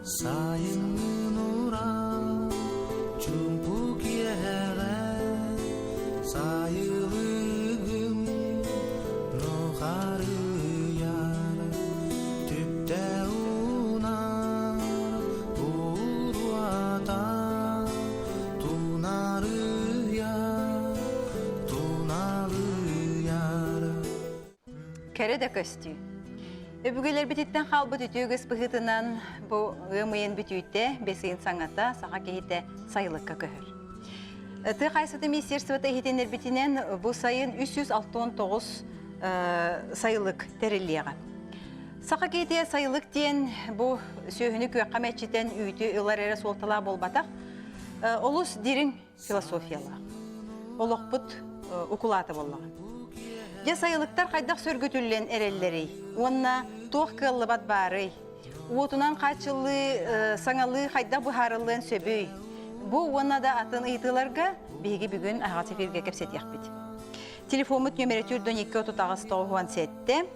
Сайыҥҥын ураа, чуумпу киэһэҕэ сайылыгым нухарыйар, түптэ унаар буруота тунаарыйар, туналыйар. Кэрэ да көстүү. Өбүгэлэрбититтэн хаалбыт үтүө үгэс быһыытынан бу ыам ыйын бүтүүтэ, бэс ыйын саҥата саха киһитэ сайылыкка көһөр. Тыа хаһаайыстыбатын министерствота иһитиннэрбитинэн бу сайын 369 сайылык тэриллиэҕэ. Саха киһитэ сайылык диэн бу сүөһүнү күөххэ мэччитэн үүтү ылар эрэ суолталаах буолбатах, олус дириҥ философиялаах. Олохпут укулаата буоллаҕа. Дьэ сайылыктар хайдах сөргүтүллэн эрэллэрий уонна туох кыаллыбат баарый? Уотунан хааччыллыы саҥалыы хайдах быһаарыллыан сөбүй? Бу уонна да атын ыйытыыларга биһиги бүгүн аһаҕас эфиргэ кэпсэтиэхпит. Телефоммут нүөмэрэ 412 38 97.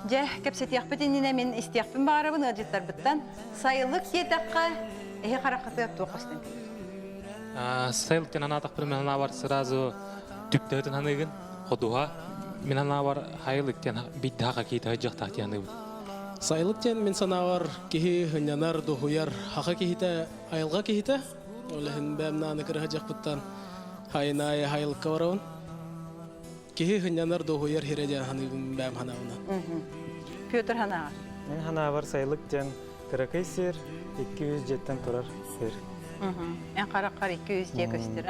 Дьэ, кэпсэтиэхпит иннинэ мин истиэхпин баҕарабын ыалдьыттарбыттан. Сайылык диэтэххэ, эһи хараххытыгар туох көстөн кэлэр? Сайылык диэн анаатахпына мин санаабар сразу түптөһүтүн ханыыгын, ходуһа. Мин санаабар хайылык диэн биддаха какие-то дьахтаах диэн аныыбын. Сайылык диэн мин санаабар киһи ынньанар, дуһуйар, хаха киһитэ, айылҕа киһитэ. Ол иһин бэйэм нааны кыраһа дьахпыттан хайынаайы хайылыкка барабын. Киһи сынньанар, дуоһуйар сирэ диэн саныыбын бэйэм санаабынан. Петр санааҕар? Мин санаабар сайылык диэн кыракый сир, 200 дьиэттэн турар сир. Эн хараххар 200 дьиэ көстөр.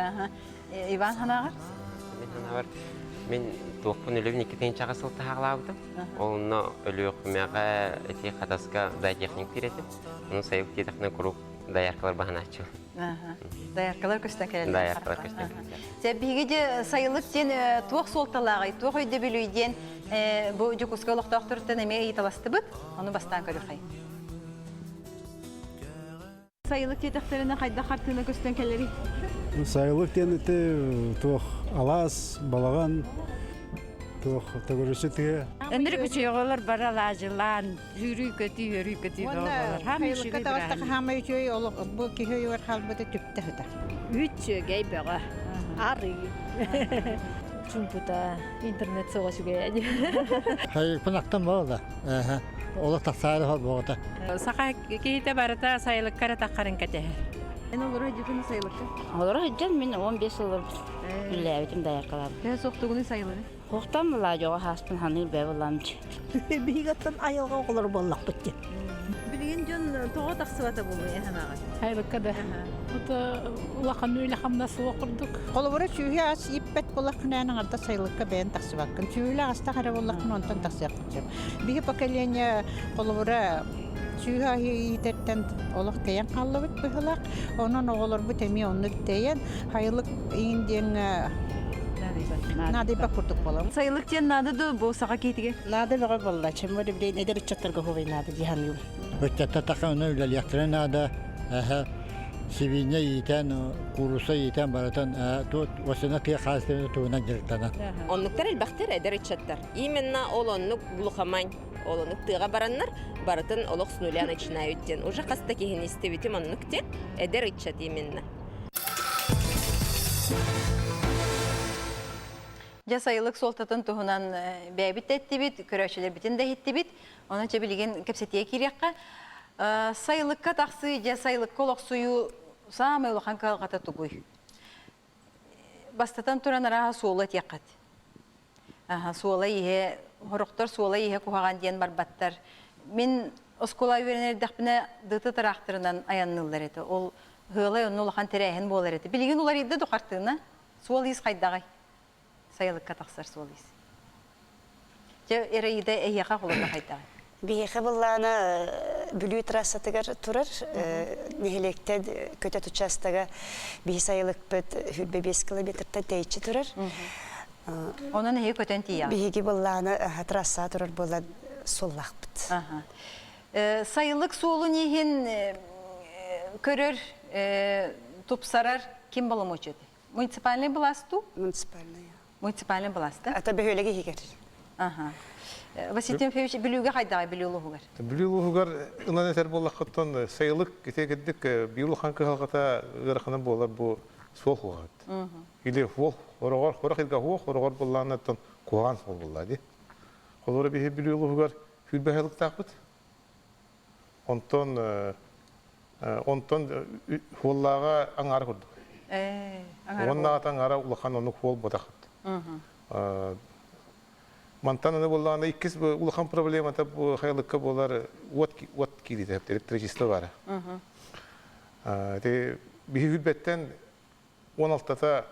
Иван санааҕар? Мин санаабар мин туохпун өлөбүн 2 тыһыынчаҕа сыл таһаҕалаабытым. Онно Өлүөхүмэҕэ ити Хатаска зоотехник диир этим. Ону сайылык диэтэхпинэ куруук дояркалар баһанааччы. Дояркалар көстөн кэлэллэр. Дояркалар көстөн кэлэллэр. Дьэ, биһиги дьэ сайылык диэн туох суолталааҕый, туох өйдөбүлүй диэн бу Дьокуускай олохтоохторуттан эмиэ ыйыталастыбыт. Ону бастаан көрүөххэйиҥ. Сайылык диэтэхтэринэ хайдах хартыына көстөн кэлэрий? Сайылык диэн ити туох алаас, балаҕан, туох төгүрүчү тыа. Ынырык үчүгэй оҕолор бары алаадьылаан, Сүүрүү-көтүү, үөрүү-көтүү бөҕө буолар. Хаамай Хайылыкка үчүгэй таҕыстаха бырааһынньык. хаамай үчүгэй олох бу киһи өйүгэр хаалбыта түптэ сытар. Үүт сүөгэй бөҕө. Арыы. Чумпута интернет соҕа үчүгэй Хайыппын ахтан буолла. Олох тахсаары холбоҕута. Саха киһитэ барыта сайылыкка эрэ таххарын кэтэһэр. Эн олоро сылдьытын сайылыкка? Олоро сылдьан мин 15 сыл үлэлээбитим дояркалаабыт. Төһө суохтугунуй сайылыгы? Хуохтан былаа хааспын ханыыр бэ буламчы. Биһигаттан айылҕа оҕолоро буоллахпыт диэн. Билигин дьон тоҕо тахсыбата буолуой эһэнаҕа? Хайрыкка да. Это улахан үлэ хамнас суох курдук. Холобура сүүһү ас ииппэт буоллаххына эн аҥарда сайылыкка бэйэн тахсыбаккын. Сүүһүлэ астах эрэ буоллаххына онтон тахсыаххын сөп. Биһи поколение холобура сүүһү аһы иитэртэн олох тэйэн хааллыбыт быһыылаах. Онон оҕолорбут эмиэ оннук тэйэн хайылык иин диэҥҥэ наадыйбат курдук буолабын. Сайылык диэн наада дуо бу саха киһитигэр? Наада бөҕө буолла. Чеммөр билигин эдэр ыччаттарга уһугай наада дии саныыбын. Ыччаттар тахсан үлэлиэхтэрэ наада. Сибиинньэ иитэн, кууруса иитэн барытын осына тыа хаһаайыстыбатын туһунан дьарыктанан. Оннуктар элбэхтэр эдэр ыччаттар. Именно ол оннук глухомань. Ол оннук тыаҕа бараннар барытын олох с нуля начинают диэн. Уже хас да киһини истибитим оннук диэн. Эдэр ыччат именно. Дьэ сайылык суолтатын туһунан бэйэбит да эттибит, көрөөччүлэрбитин да иһиттибит. Онон чэ билигин кэпсэтиэ киириэххэ. Сайылыкка тахсыы, дьэ сайылыкка олохсуйуу саамай улахан кыһалҕата тугуй? Бастатан туран арааһа суолу этиэххит. Суола иһэ, сорохтор суола иһэ куһаҕан диэн барбаттар. Мин оскуола үөрэнэр эрдэхпинэ дыты тыраахтырынан айанныыллар этэ. Ол Ыалай онно улахан тэрээһин буолар этэ. Билигин уларыйда ду хартыына? Суол-иис хайдаҕай? Сайылыкка тахсар суол-иис. Дьэ, Ираида эһиэхэ холобура хайдаҕай? Биһиэхэ былаана Бүлүү трассатыгар турар нэһилиэктэн көтөт учаастага биһи сайылыкпыт 25 километртан тэйиччи турар. Онон эһиги көтөн тиийэҕит? Биһиги былаана трассаҕа турар буолан суоллаахпыт. Сайылык суолун иһин көрөр, тупсарар ким боломуочуйатай? Муниципальный былаас дуу? Муниципальный. Муниципальный былаас да? Ата бөһүөлэги иһигэр. Василий Тимофеевич, Бүлүүгэ хайдаҕай Бүлүү улууһугар? Бүлүү улууһугар ылан этэр буоллаххыттан сайылык ити кирдик биир улахан кыһалҕата ыарахана буолар бу суол хуоҕат. Или хуох хороҕор хорох илгэ хуох хороҕор буоллааннаттан куһаҕан суол буолла ди. Холобура биһи Бүлүү улууһугар сүүрбэ сайылыктаахпыт. Онтон онтон хуоллааҕа аҥаара курдук. Уоннаата аҥаара улахан оннук хуол ботахыт. Мантан аны буоллаҕына иккис улахан проблемата бу хайалыкка буолар уот уот киириитэ электричество баара. Ити биһи үрбэттэн 16-та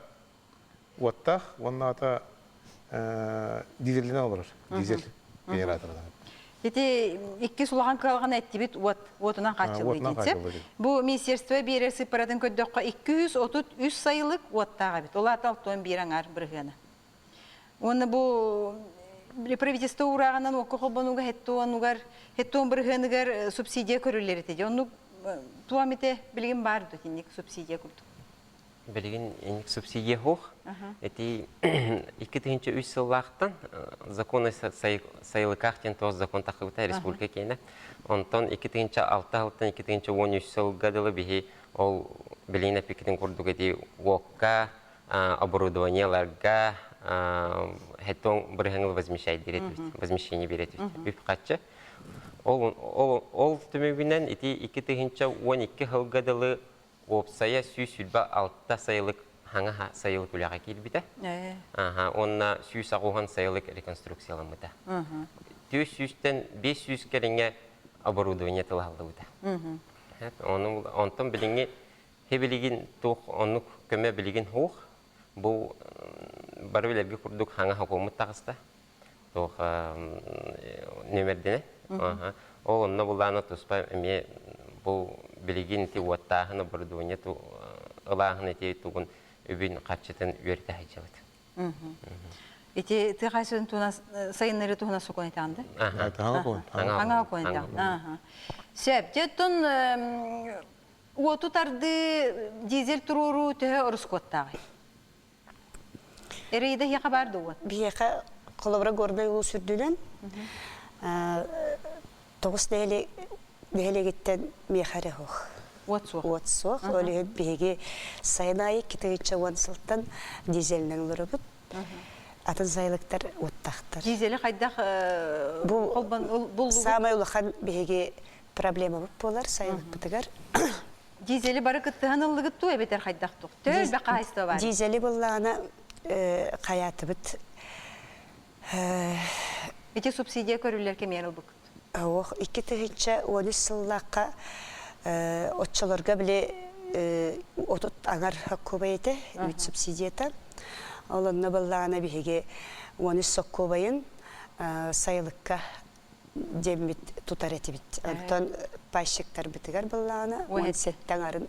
уоттаах уоннаата дизелинэн олорор дизель генераторынан. Ити иккис улахан кыалҕаны эттибит уот уотунан хааччыллыы диэн. Бу министерство биэрэр сыыппаратын көрдөххө 233 сайылык уоттаах эбит. Ол аата 61 аҥаар бырыһыана. Уонна бу правительство уурааҕынан уокка холбонууга хеттуонугар хеттуон бырыһыаныгар субсидия көрүллэр этэ. Оннук туом ите билигин баар дуо итинник субсидия курдук? Билигин инник субсидия суох. Эти 2003 сыллаахтан закон сайылыкаах диэн тоҕус закон тахсыбыта республика киэнэ. Онтон 2006 сылтан 2013 сылга дылы биһи ол билигин эппиккитин курдук эти уокка оборудованиеларга хеттон бырыһыҥыл возмещай возмещение биэрэтибит үп-харчы. Ол, ол, ол түмүгүнэн ити 2012 сылга дылы уопсайа 126 сайылык хаҥа сайылык үлэҕэ киирбитэ. Аха, уонна 180 сайылык реконструкцияламмыта. 400-тэн 500 кэриҥэ оборудование тылаһыллыбыта. Ону, онтон билиҥҥи Билигин туох оннук көмө билигин суох. Бу бары билэргэ курдук хаҥа хокуоммут таҕыста. Туох нүөмэрдэнэ. Ол онно булаана туспа эмиэ бу билигин ити уоттааһын оборудование ылааһын ити тугун үбүн харчытын үөрэтэ сылдьабыт. Ити тыа хаһаайыстыбатын туһунан сайыннарыы туһунан сокуон этаҕын да? Хаҥа сокуон этаҕын. Сөп. Дьэ, оттон Уоту тардыы дизель туруоруу төһө ороскуоттааҕый? Эрэйдэ эһиэхэ баар да уот? Биһиэхэ холобура Горнай улуус үрдүнэн тоҕус нэһилиэгиттэн миэхэ эрэ суох. Уот суох. Уот суох. Ол иһин биһиги сайын аайы 2010 сылтан дизелинэн олоробут. Атын сайылыктар уоттахтар. Дизели хайдах Бу саамай улахан биһиги проблемабыт буолар сайылыкпытыгар. Дизели бары кыттыһан ыллыгыт дуу эбэтэр хайдах туох? Төһө хаһайство бар? Дизели буллаҕына хайаатыбыт Ити субсидия көрүллэр кэмиэр ылбыккыт? Ох, 2013 сыллаахха оччолорго били отут аҥар соккуобай этэ, үүт субсидията. Ол онно быллаҕына биһиги 13 соккуобайын сайылыкка диэммит тутар этибит. Онтон пайщиктарбытыгар быллаҕына 17 аҥарын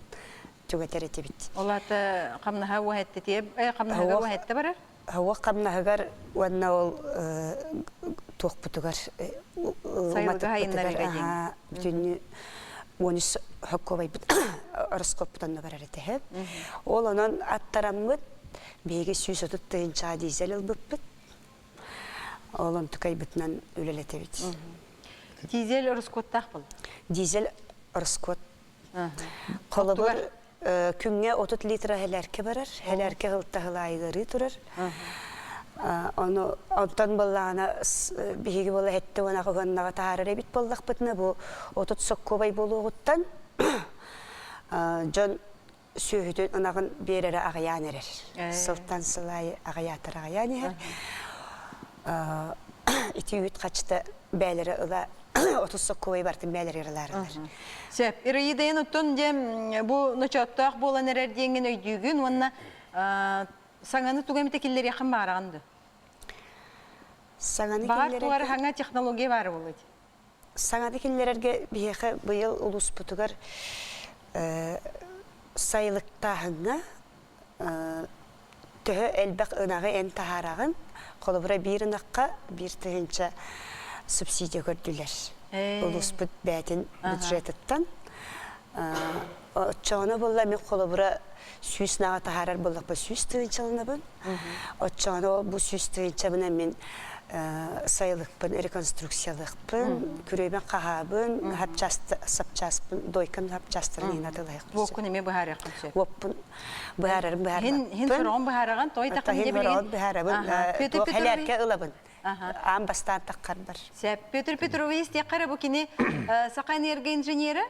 түгэтэр этибит. Ол аата хамнаһа уоһэттитиэ хамнаһыгар уоһэтте барар? Уох хамнаһыгар уонна ол туохпутугар уматыкпытыгар бүтүннүү 13 хоккуобайбыт ороскуоппут онно барар этэ. Ол онон аттараммыт биһиги 130 тыһыынчаҕа дизель ылбыппыт. Ол онтукайбытынан үлэлэтэбит. Дизель ороскуоттаах был? Дизель ороскуот. Холобур, күҥҥэ 30 литра хэлээркэ барар, хэлээркэ ылтаһылаайыгырыы турар. Ону онтон буоллаҕына биһиги буола хэттэ уона уоннаҕа таһаарар эбит буоллахпытына бу 30 соккуобай буолуоҕуттан дьон сүөһүтүн ынаҕын биэрэрэ аҕыйаан эрэр. Сылтан сыл аайы аҕыйаатар аҕыйаан иһэр. Ити үүт хачта бээлэрэ ыла 30 соккуобай бартын бээлэригэр ылаарылар. Сөп. Ираида оттон дьэ бу ночооттоох буолан эрэр диэҥҥин өйдүүгүн уонна саҥаны тугу эмитэ киллэриэххин баҕараҕын дуо? Саҥаны Баҕар тугар хаҥа технология баар буолуо дии. Саҥаны киллэрэргэ биһиэхэ быйыл улууспутугар сайылыктааһыҥҥа төһө элбэх ынаҕы эн таһаараҕын, холобура биир ынахха биир тыһыынча субсидия көрдүлэр. Улууспут бэйэтин бюджетыттан. Оччоҕуна буолла мин холобура 100 ынаҕы таһаарар буоллахпа 100 тыһыынчаланабын. Оччоҕуна бу 100 тыһыынчабынан мин. Сайылыкпын реконструкциялыахпын, күрүөбүн хаһаабын, сапчааспын, дойкам сапчаастарын иһин атылаһыахпын. Уоккун эмиэ быһаарыаххын сөп. Уоппун быһаарарым быһаарбаппын. Хин сороҕун быһаараҕын, той тахын Хин сороҕун быһаарабын, туох хэлээркэ ылабын. Аан бастаан таххарбар. Сөп. Петр Петрович диэххэ бу кини саха энергоинженерэ.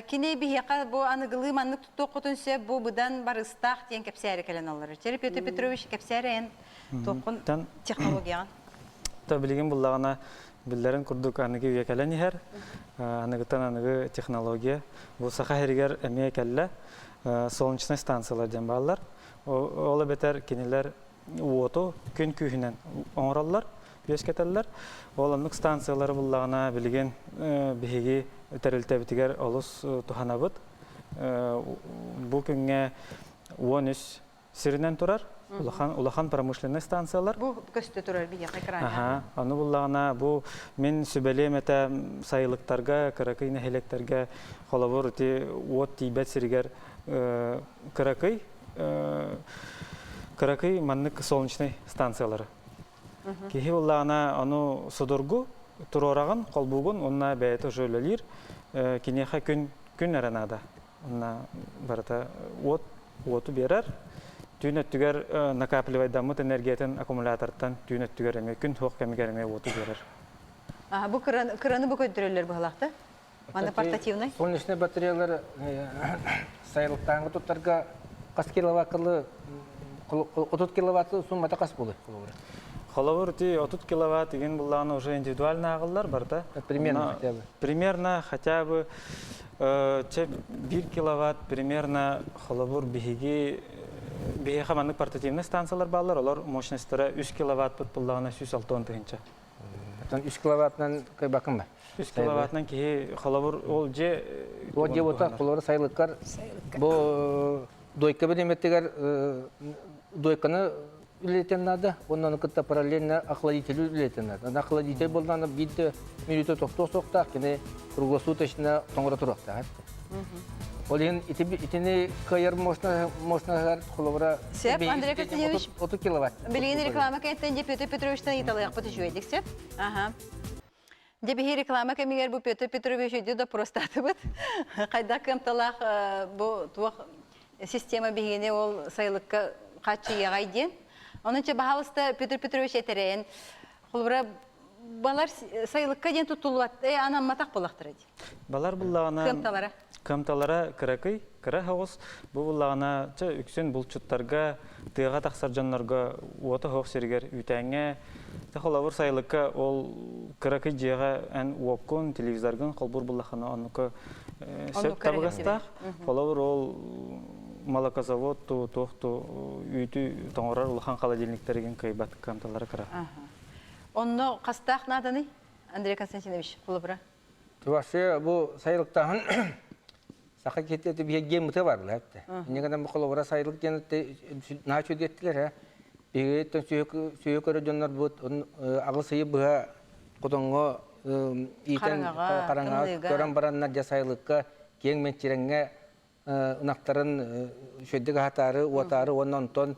Кини биһиэхэ бу аныгылыы маннык туттуоххутун сөп, бу быдан барыстаах диэн кэпсээри кэлэн олорор. Чери Петр Петрович кэпсээри эн туоххун технологияҕын? Та билигин буллаҕына биллэрин курдук аныгы үйэ кэлэн иһэр. Аныгыттан аныгы технология. Бу саха сиригэр эмиэ кэллэ. Солнечнай станциялар диэн бааллар. Ол эбэтэр кинилэр уоту күн күүһүнэн оҥороллор, үөскэтэллэр. Ол оннук станциялары буллаҕына билигин биһиги тэрилтэбитигэр олус туһанабыт. Бу күҥҥэ 13 сиринэн турар улахан улахан промышленнай станциялар. Бу көстө турар биһиэхэ экраҥҥа. Аха, ону буллаҕына бу мин сүбэлиэм этэ сайылыктарга, кыракый нэһилиэктэргэ холобур ити уот тиийбэт сиригэр кыракый кыракый маннык солнечнай станциялары. Киһи буллаҕына ону судургу туруораҕын, холбуугун уонна бэйэтэ уже үлэлиир. Киниэхэ күн күн эрэ наада. Уонна барыта уот уоту биэрэр. Түүн өттүгэр накапливайдаммыт энергиятын аккумулятортан түүн өттүгэр эмиэ күн суох кэмигэр эмиэ уоту биэрэр. Бу кыраны бу көрдөрөллөр быһалаахта? Манна портативный? Солнечный батареялар сайылыктааҥҥы туттарга хас киловаттылы 30 киловатты суммата хас буолуй холобура? Холобур ити 30 киловатт игин буллаҕына уже индивидуально ааҕыллар барыта. Примерно хотя бы. Примерно хотя бы чэ 1 киловатт примерно холобур биһиги биһиэхэ маннык портативный станциялар бааллар, олор мощностьтара 3 киловаттпыт буллаҕына 160 тыһыынча. Оттон 3 киловаттынан кыайбаккын ба? 3 киловаттынан киһи холобур ол дьиэ Ол дьиэ буолта холобур сайылыккар бу дойка бириэмэтигэр дойканы үлэлэтэн наада, онно кытта параллельно охладитель үлэлэтэн наада. Охладитель буоллаҕына биир да мүнүүтэ тохтуох суохтаах, кини круглосуточно тоҥоро туруохтаах. Ол иһин итини кыайар мощностар холобура Сөп, Андрей Константинович. 30 киловатт. Билигин реклама кэнниттэн дьэ Петр Петровичтан ыйыталыахпыт үчүгэйдик сөп. Аха. Дьэ биһи реклама кэмигэр бу Петр Петрович өйдүү доппуруостаатыбыт. Хайдах кыамталаах бу туох система биһигини ол сайылыкка хааччыйыаҕай диэн. Онон чэ баһаалыста Петр Петрович этэрэйэн холобура балар сайылыкка диэн туттуллубат анамматах буоллахтара дии. Балар буллаҕына Кыамталара. Кыамталара кыракый, кыра соҕус. Бу буллаҕына чэ үксүн булчуттарга, тыаҕа тахсар дьоннорго уота суох сиригэр үүтээҥҥэ холобур сайылыкка ол кыракый дьиэҕэ эн уоккун, телевизоргын холбуур буллаххына оннука сөп табыгастаах. Холобур ол молокозавод ту туох ту үүтү тоҥорор улахан холодильниктарыгын кыайбат кыамталара кыра. Онно хастаах нааданый, Андрей Константинович, холобура? Вообще бу сайылыктааһын саха киһитэ биһиги мыты бар билэттэ. Иннигэнэн бу холобура сайылык диэн наһаа үчүгэттилэр ээ. Биһигиттэн сүөһү көрө дьоннорбут аҕыс ыйы быһа хотоҥҥо иитэн хараҥаҕа көрөн бараннар дьэ сайылыкка киэҥ мэччирэҥҥэ ынахтарын үчүгэйдик аһатаары, уотаары уонна онтон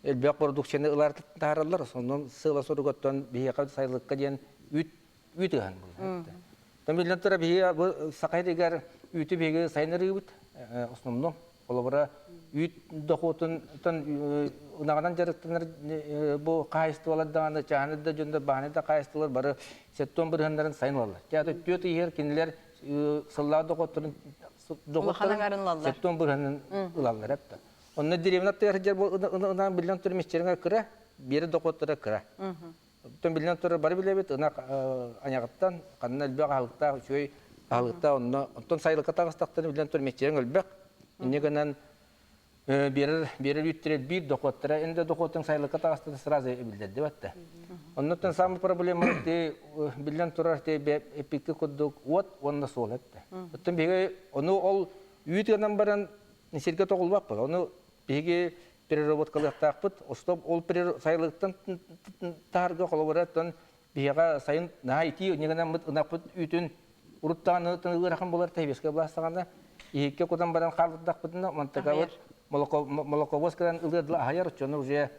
элбэх продукцияны ылар таһаараллар. Сонун сыала соругуттан биһиэхэ сайылыкка диэн үүт үүт ыһан булла. Биллэн турар биһиги бу саха сиригэр үүтү биһиги сайыннарыыбыт основном. Холобура үүт дохуотун ынаҕынан дьарыктанар бу хаһаайыстыбалар даҕаны чааһынай да дьоннор бааһынай да хаһаайыстыбалар бары сеттон бырыһаннарын сайын ылаллар. Театр түөрт ыйыгар кинилэр сыллаах дохуоттарын дохуоттарын сеттон бырыһанын ылаллар эппэ. Онно деревня аттыгар сылдьар ынаа биллэн турар мистериҥэ кыра, биэри дохуоттара кыра. Оттон биллэн турар бары билэбит ынах айаҕыттан ханна элбэх аһылыктаах үчүгэй аһылыктаах онно оттон сайылыкка таҕыстахтарына биллэн турар мэччирэҥ элбэх. Инньэ гынан биэрэр биэрэр үүттэрэ биир дохуоттара эн да дохуоттуҥ сайылыкка таҕыстата сразу эбиллэрдибэт да. Оннуттан самый проблема ти биллэн турар ти эппикки курдук уот уонна суол этте. Оттон биһиги ону ол үүт гынан баран сиргэ тоҕулбаппыт. Ону биһиги переработкалыахтаахпыт. Остоп ол сайылыктан таһарга холобураттан биһиэхэ сайын наһаа итии ньыгынаммыт ынахпыт үүтүн уруттаҕына ыарахан буолар тэбиэскэ былаастаҕына иһиккэ кутан баран хаалбытахпытына мантакабыт молоковоз кэлэн ылыа дылы аһайар оччону уже.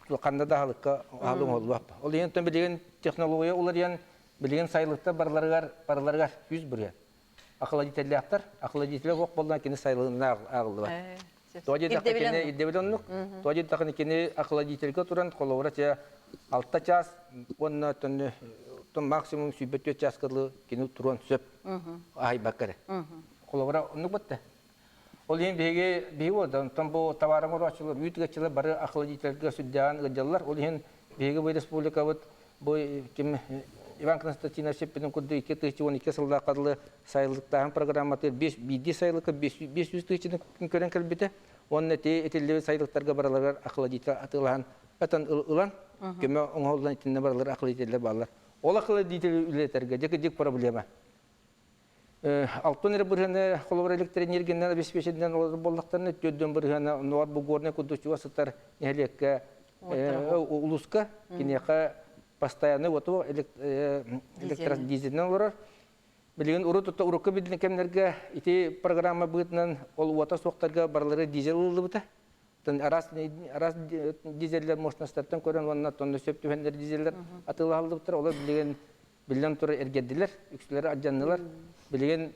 Ханна да аһылыкка аһылык оҥоһуллубат. Ол иһин билигин технология уларыйан, билигин сайылыктар барыларыгар барыларыгар 100%. Охладителлээхтэр, охладителэ суох буоллаҕына кини сайылыгынан ааҕыллыбат. Тоҕо диэтэххэ кини ирдэбил оннук. Тоҕо диэтэххэ кини охладительгэ туран холобура чэ 6 чаас уонна төннө максимум 24 чааска дылы кини туруон сөп. Аһайбакка эрэ. Холобура оннук батта. Ол иһин биһиги биһиги буолда, онтон бу товары оҥорооччулар, үүт ыгаччылар бары охладительга сүрдээҕин ыалдьаллар. Ол иһин биһиги бу республикабыт бу ким Иван Константинович эппитин курдук 2012 сыллаахха дылы сайылыктааһын программатыгар биирдии сайылыкка 500 тыһыынчаны көрөн кэлбитэ. Уонна ити этиллибит сайылыктарга барыларыгар охладитель атыылаһан ытан ылан көмө оҥоһуллан итиннэ барылар охладителлэр бааллар. Ол охладитель үлэлэтэргэ дьик проблема. Алтан эрэ бырыһыана холобур электроэнергиянан обеспеченнэн олорор буоллахтарына, 4 бырыһыана оннугар бу Горнай курдук чугас сытар нэһилиэккэ улууска киниэхэ постоянный уоту электродизельнэн олорор. Билигин урут урукку билин кэмнэргэ ити программа быһыытынан ол уота суохтарга барылары дизель ылыллыбыта. Араас араас дизеллэр мощностартан көрөн уонна тонна сөп түһэннэр дизеллэр атыылаһыллыбыттар. Олор билигин биллэн турар эргэрдилэр, үксүлэрэ алдьаннылар. Билигин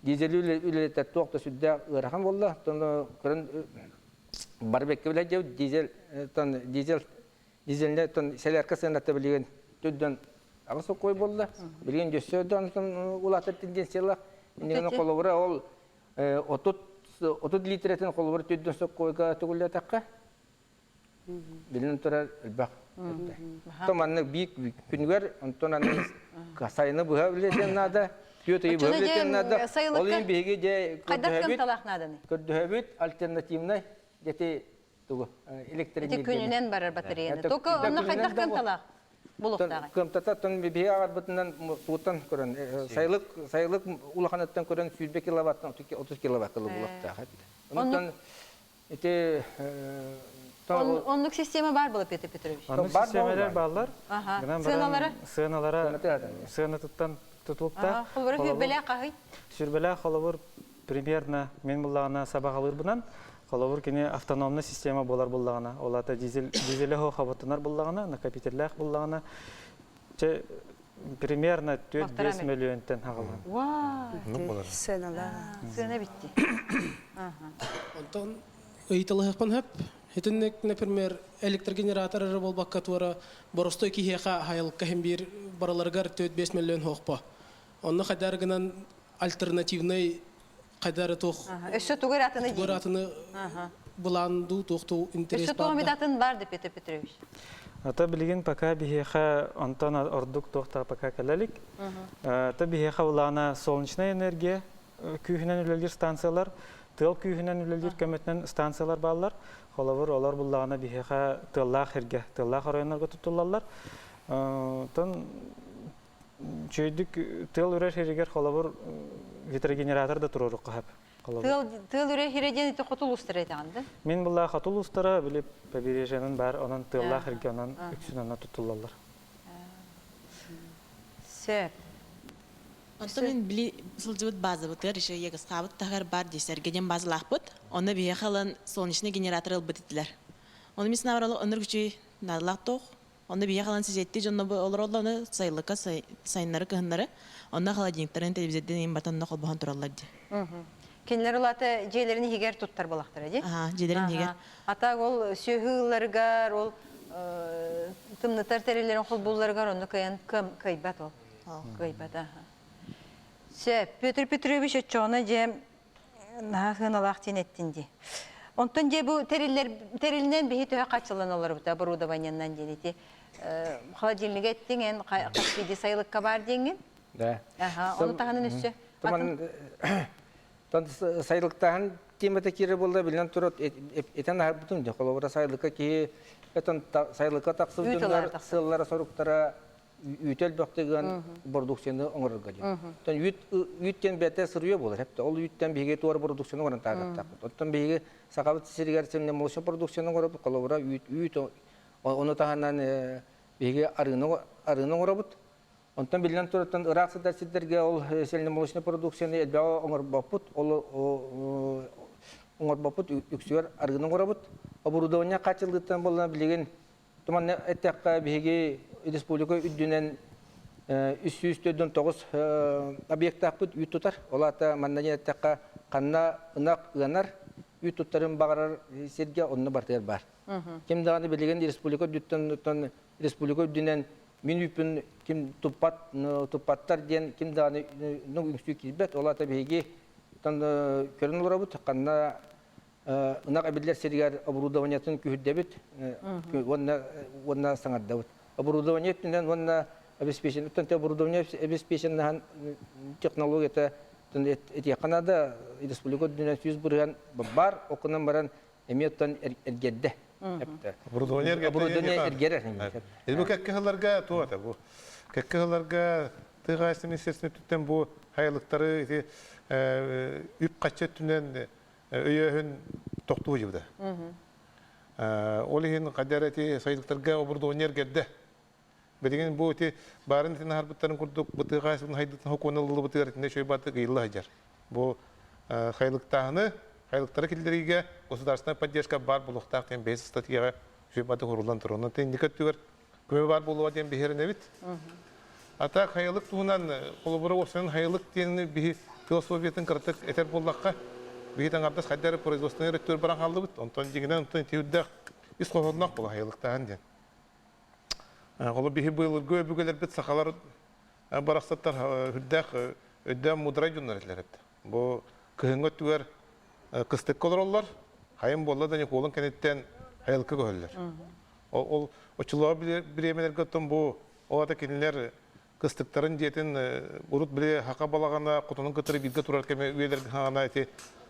дизели үлэлэтэр туох да сүрдээх ыарахан буолла. Оттон көрөн бары бэккэ билэр дьэ дизель дизель дизельне сэлээркэ сыаната билигин түрдөн аҕыс сокуой буолла. Билигин дьөссө улаатар тенденциялаах. Иннигин холобура ол 30 литрэтин холобура түрдөн сокуойга төгүллэтэххэ Билин турар элбэх. То маннык биир күнүгэр онтон аны сайыны быһа үлэтиэн наада, түөрт ыйы быһа үлэтиэн наада. Ол иһин биһиги дьэ көрдөһөбүт, көрдөһөбүт альтернативнай дети тугу электроэнергияны. Күнүнэн барар батареяны. Только онно хайдах кыамталаах булуохтааҕый? Кыамтата тон биһиги аҕарбытынан тугуттан көрөн сайылык сайылык улаханыттан көрөн 100 киловаттан 30 киловатт булуохтаах. Онтон Ити Оннук система бар была, Петр Петрович? Оннук системалар бааллар. Сыаналара? Сыаналара сыанатыттан тутулукта. Холобура сүрбэлээх хаһый? Сүрбэлээх холобур примерно мен буллаҕына сабаҕалыырбынан холобур кини автономный система буолар буллаҕына, ол ата дизель дизеле хоботунар буллаҕына, накопителлээх буллаҕына, чэ примерно 4-5 миллионтан хаҕалан. Вау! Сыаналаах. Сыана битти. Онтон ыйыталаһыахпын сөп. Итинник, например, электрогенератор эрэ буолбакка туора боростой киһиэхэ хайылыкка иһин биир барыларыгар 4-5 миллион хоохпо. Онно хайдары гынан альтернативный хайдары туох Өссө тугу эрэ атыны тугу эрэ атыны былаан дуу туох туу интерес Өссө туох эмит атын бар да Петр Петрович? Ата билигин пока биһиэхэ онтон ордук туох да пока кэлэ Ата биһиэхэ улаана солнечная энергия күүһүнэн үлэлиир станциялар, тыал күүһүнэн үлэлиир көмөтүнэн станциялар бааллар. Холобур, олор буллаҕына биһиэхэ тыаллаах сиргэ, тыаллаах оройуоннарга туттуллаллар. Оттон үчүгэйдик тыал үрэр сиригэр холобур ветрогенератор да туруоруохха сөп. Тыал тыал үрэр сирэ диэн ити хоту улуустара этэҕин да? Мин буллаа хоту улуустара били побережьенын баар, онон тыаллаах сиргэ онон үксүн онно туттуллаллар. Сөп. Онтон мин били сылдьыбыт базабытыгар еще егасхаабыт таһыгар бар дии сэргэ диэн базалаахпыт. Онно биһиэхэ ылан солнечный генератор ылбыт этилэр. Ону мин санаабар оннук үчүгэй наадалаах туох. Онно биһиэхэ ылан сизетти дьонно олороллор ону сайылыкка сайыннары кыһыннары онно холодильниктарын телевизордын иин батан онно холбоһон тураллар дии. Кинилэр улаата дьиэлэрин иһигэр туттар буолахтара дии. Аха, дьиэлэрин иһигэр. Ата ол сүөһү ыылларыгар, ол тымнытар тэриллэрин холбуулларыгар онно кыайан кыайбат ол. Кыайбат, аха. Сөп, Петр Петрович оччоҕуна дьэ наһаа сыаналаах диэн эттин дии. Онтон дьэ бу тэриллэр тэрилинэн биһи төһө хаччылан олорбута оборудованиеннан диэн ити холодильнига эттиҥ эн хас биирдии сайылыкка баар диэҥҥин? Да. Аха, ону таһынан өссө атын Тон сайылыктааһын темата киирэр буолла билэн турар этэн аһарбытым дьэ холобура сайылыкка киһи этэн сайылыкка тахсыбыт дьоннор сыаллара соруктара үүтү элбэхтик ыан бородууксуйаны оҥорорго диэн. Оттон үүт үүт диэн бэйэтэ сырье буолар. Хэптэ ол үүттэн биһиги туора бородууксуйаны оҥорон таһаарыахтаахпыт. Оттон биһиги Сахабыт сиригэр сэмнэ продукцияны оҥоробут, холобура үүт үүт ону таһынан биһиги арыыны арыыны оҥоробут. Онтон биллэн турар ыраах сытар сирдэргэ ол сельномолочнай продукцияны элбэҕи оҥорбоппут. Ол оҥорбоппут үксүгэр арыыны оҥоробут. Оборудование хааччыллыыттан буоллаҕына билигин. Туманна эттэххэ биһиги республика үрдүнэн 349 объектаахпыт үүт тутар. Ол аата манна диэн эттэххэ ханна ынах ыанар, үүт туттарын баҕарар сиргэ онно барытыгар баар. Ким даҕаны билигин республика үрдүттэн республика үрдүнэн мин үүппүн ким туппат туппаттар диэн ким даҕаны үҥсүү киирбэт. Ол аата биһиги көрөн олоробут ханна ынах эбиллэр сиригэр оборудованиетын күһүрдэбит уонна уонна саҥардабыт. Оборудование өттүнэн уонна обеспечен оборудование обеспеченнаһан технологията этиэххэ наада республика үрдүнэн 100% бар окунан баран эмиэ оттон эргэрдэ. Оборудование эргэрэр. Бу кэккэ сылларга туох это бу кэккэ сылларга тыа хаһаайыстыбатын министерствотыттан бу хайылыктары ити үп-харчы өттүнэн өйөөһүн тохтуу дьыбыта. Ол иһин хадьар эти сайылыктарга оборудование эргэрдэ. Билигин бу ити баарын итин аһарбыттарын курдук бытыы хаһаайыстыбатын хайдытын хокуона ылыллыбытыгар итиннэ үчүгэй баатык ыйылла сылдьар. Бу хайылыктааһыны, хайылыктары киллэриигэ государственная поддержка баар буолуохтаах диэн бэйэс статьяҕа үчүгэй баатык уруллан турар. Онон инники өттүгэр көмө баар буолуоҕа диэн биһирэнэбит. А так хайылык туһунан холобура уопсайынан хайылык диэни биһи философиятын кыратык этэр буоллахха, биһи таҥардас хайда эрэ производственнай өрүттүгэр баран хааллыбыт. Онтон дьиҥинэн онтон ити үрдээх ис хоһоонноох буола хайылыктааһын диэн. Холобур биһи быйылгы өбүгэлэрбит сахалар барахсаттар үрдээх өйдөөн муударай дьоннор этилэр эбит. Бу кыһыҥҥы өттүгэр кыстыкка олороллор, хайын буолла да Ньукуолун кэнниттэн хайылыкка көһөллөр. Ол оччолоох бириэмэлэргэ оттон бу ол ата кинилэр кыстыктарын дьиэтин урут били хака балаҕана хотонун кытары бииргэ турар кэмэ үйэлэргэ хаҕана ити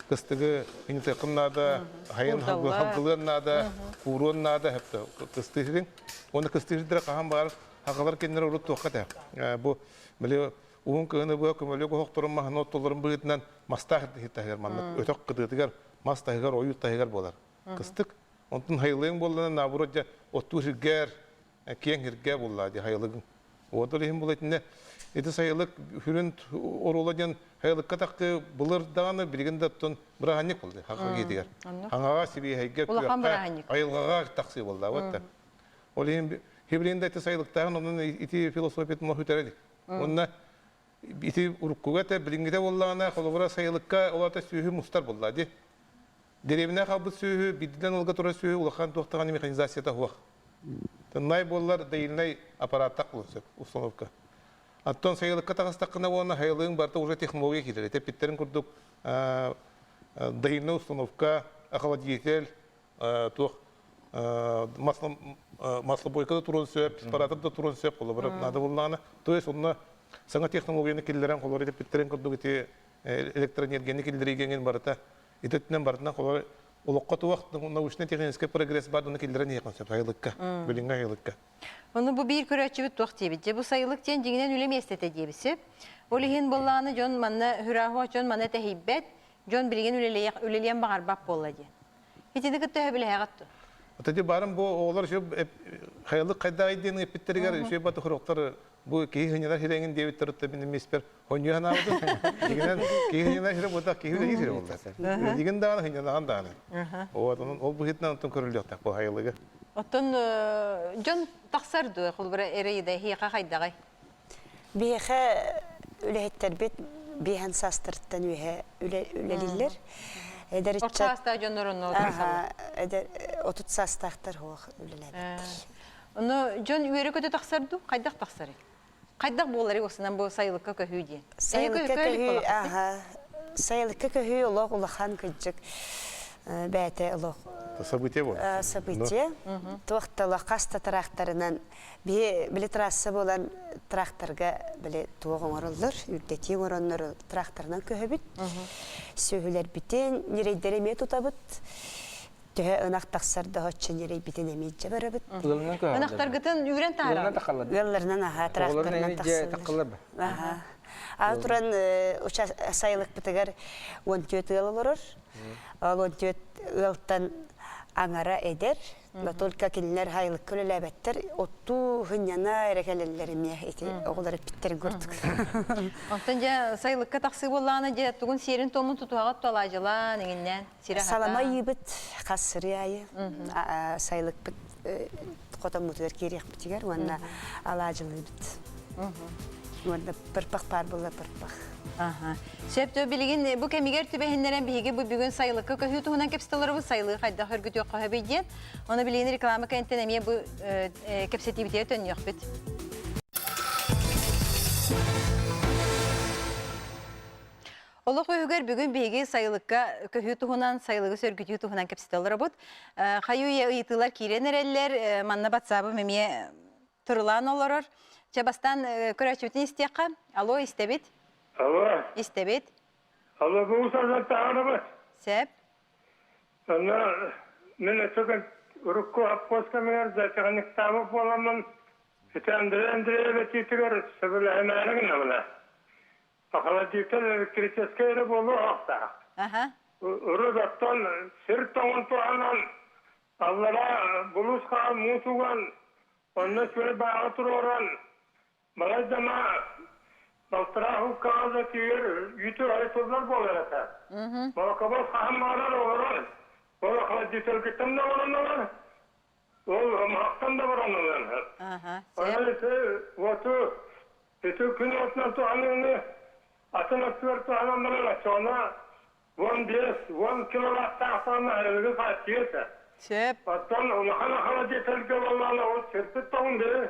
кыстыгы инитиэххин наада, хайын халгылыан наада, кууруон наада хэптэ кыстыырын. Уонна кыстыырдара хаһан баар хакалар кинилэр урут туохха этэ. Бу били уһун кыһыны быа көмөлүк оһохторун маһын оттолорун быһыытынан мастаах таһыгар маннык өтөх кытыытыгар мас таһыгар ойуур таһыгар буолар кыстык онтун хайылыаҥ буоллана наоборот дьэ оттуу сиргэр киэҥ сиргэ буолла дии хайылыгыҥ уотул иһин була итиннэ ити сайылык хүрүн оруола диэн хайылыкка тахты былыр даҕаны билигин да оттон бырааһынньык буолла хаха киһитигэр хаҥаҕа сибиэһэйгэ күөххэ айылҕаҕа тахсыы буолла вот ол иһин хибилин да ити сайылыктааһын онон ити философиятын сүтэрэ илик Уонна ити уруккуга этэ, билиҥҥитэ буоллаҕына, холобура, сайылыкка ол аата сүөһү мустар буолла дии. Дэриэбинэ хаалбыт сүөһү, биирдинэн ылга турар сүөһү улахан туох даҕаны механизацията суох. Тыннай буоллар доильнай аппараттаах буолуон сөп установка. Оттон сайылыкка таҕыстаххына уонна сайылыгыҥ барыта уже технология киирэр. Эппиттэрин курдук доильная установка, охладитель, туох масло маслобойка да туруон сөп, сепаратор да туруон сөп, холобура наада буоллаҕына. То есть онно саҥа технологияны киллэрэн холобура эппиттэрин курдук ити электроэнергияны киллэриигэ эҥин барыта ити өттүнэн барытынан холобура олоххо туох научно-технический прогресс баар ону киллэрэн иһиэххин сөп сайылыкка, билиҥҥи айылыкка. Ону бу биир көрөөччүбүт туох диэбит. Дьэ бу сайылык диэн дьиҥинэн үлэ миэстэтэ диэбит Ол иһин буоллаҕына дьон манна хүрааһуа дьон манна тэһийбэт, дьон билигин үлэлиэн баҕарбат буолла диэн. Итини кытта сөбүлэһэҕит дуо? Ити барым бу оҕолор үчүгэй хайалык хайдаҕай диэн эппиттэригэр үчүгэй баты хорохтор бу киһи хынньанар сирэҥин диэбиттэр отто мин миспер хонньуйа санаабытым. Дигинэн киһи хынньанар сирэ буолтах киһи үлэлиир сирэ буолла. Үлэлиигин даҕаны хынньанаҕын даҕаны. Вот онон ол быһыытынан оттон көрүллүөхтээх бу хайалыгы. Оттон дьон тахсар дуо холобура эрэйдэ эһиэхэ хайдаҕай? Биһиэхэ үлэһиттэрбит биэһэн саастарыттан үөһэ үлэлииллэр. Эдэр Орто саастаах дьоннор онно эдэр 30 саастаахтар суох үлэлээбиттэр. Ону дьон үөрэ-көтө тахсар дуу? Хайдах тахсарый? Хайдах буоларый осынан бу сайылыкка көһүү диэн? Сайылыкка көһүү, аха. Сайылыкка көһүү олох улахан кырдьык бэйэтэ олох событие буолар. Событие. Туох да олох хас да тыраахтарынан Биһи били трасса буолан тракторга били туох оҥороллор, үрдэтии оҥороннор тракторынан көһөбүт. Сүөһүлэрбитин, ньирэйдэри эмиэ тутабыт. Төһө ынах тахсар да оччо ньирэйбитин эмиэ илдьэ барабыт. Ынахтаргытын үүрэн таһаарабыт. Ыалларынан аһаа тракторынан тахсаллар. Аха. Аа туран сайылыкпытыгар 14 ыал олорор. Ол 14 ыалтан аҥара эдэр, Но только кинилэр хайылыкка үлэлээбэттэр, оттуу хынньана эрэ кэлэллэр эмиэ ити оҕолор эппиттэрин курдук. Онтон дьэ сайылыкка тахсыы буоллаҕына дьэ тугун сиэрин-туомун тутуһаҕыт туалаадьылаан иҥиннээн сирэ Салама ыйыыбыт хас сырыы аайы сайылыкпыт. Хотоммутугар киириэхпитигэр уонна алаадьылыыбыт. Уонна пырпах баар буолла пырпах. Сөп билигин бу кэмигэр түбэһиннэрэн биһиги бу бүгүн сайылыкка көһүү туһунан кэпсэтэлэрбит сайылыы хайдах өргүтүөххэ сөбүй диэн. Оны билигин реклама кэнниттэн эмиэ бу кэпсэтиибитигэр төннүөхпүт. Олох үһүгэр бүгүн биһиги сайылыкка көһүү туһунан, сайылыгы сөргүтүү туһунан кэпсэтэ олоробут. Хайы-үйэ ыйытыылар киирэн эрэллэр, манна батсаабым эмиэ турулаан олорор. Чэ, бастаан көрөөччүбүтүн истиэххэ. Алло, истэбит. Алло. Истэбит. Алло, бу усардан таҕарабыт. Сөп. Онно мен өтөкөн урукку аппос кэмигэр зоотехниктаабыт буоламмын, ити Андрей Андреевич этиитигэр сөбүлэһимээри гынабына. Холодильник электрическэй эрэ буолуохтаах. Урут оттон сир тоҥун туһанан аллара булуус хаан муус уган, онно сүр бааҕы туруоран, балайдама балтараа хуккаҕа да тиийэр үүтү айытыллар буолар этэ. Молокобос хаһан баҕарар олорор. Ол холодильниктан да олорон Ол ымыһахтан да баран ылыан сөп. Онон ити уоту ити күн уотунан туһаныыны атын өттүгэр туһанан баран оччоҕуна 15, 10 киловаттаах саҕана аһылыгы хааччыйа этэ. Сөп. Оттон улахан холодильникка буоллаҕына ол сирбит тоҥун били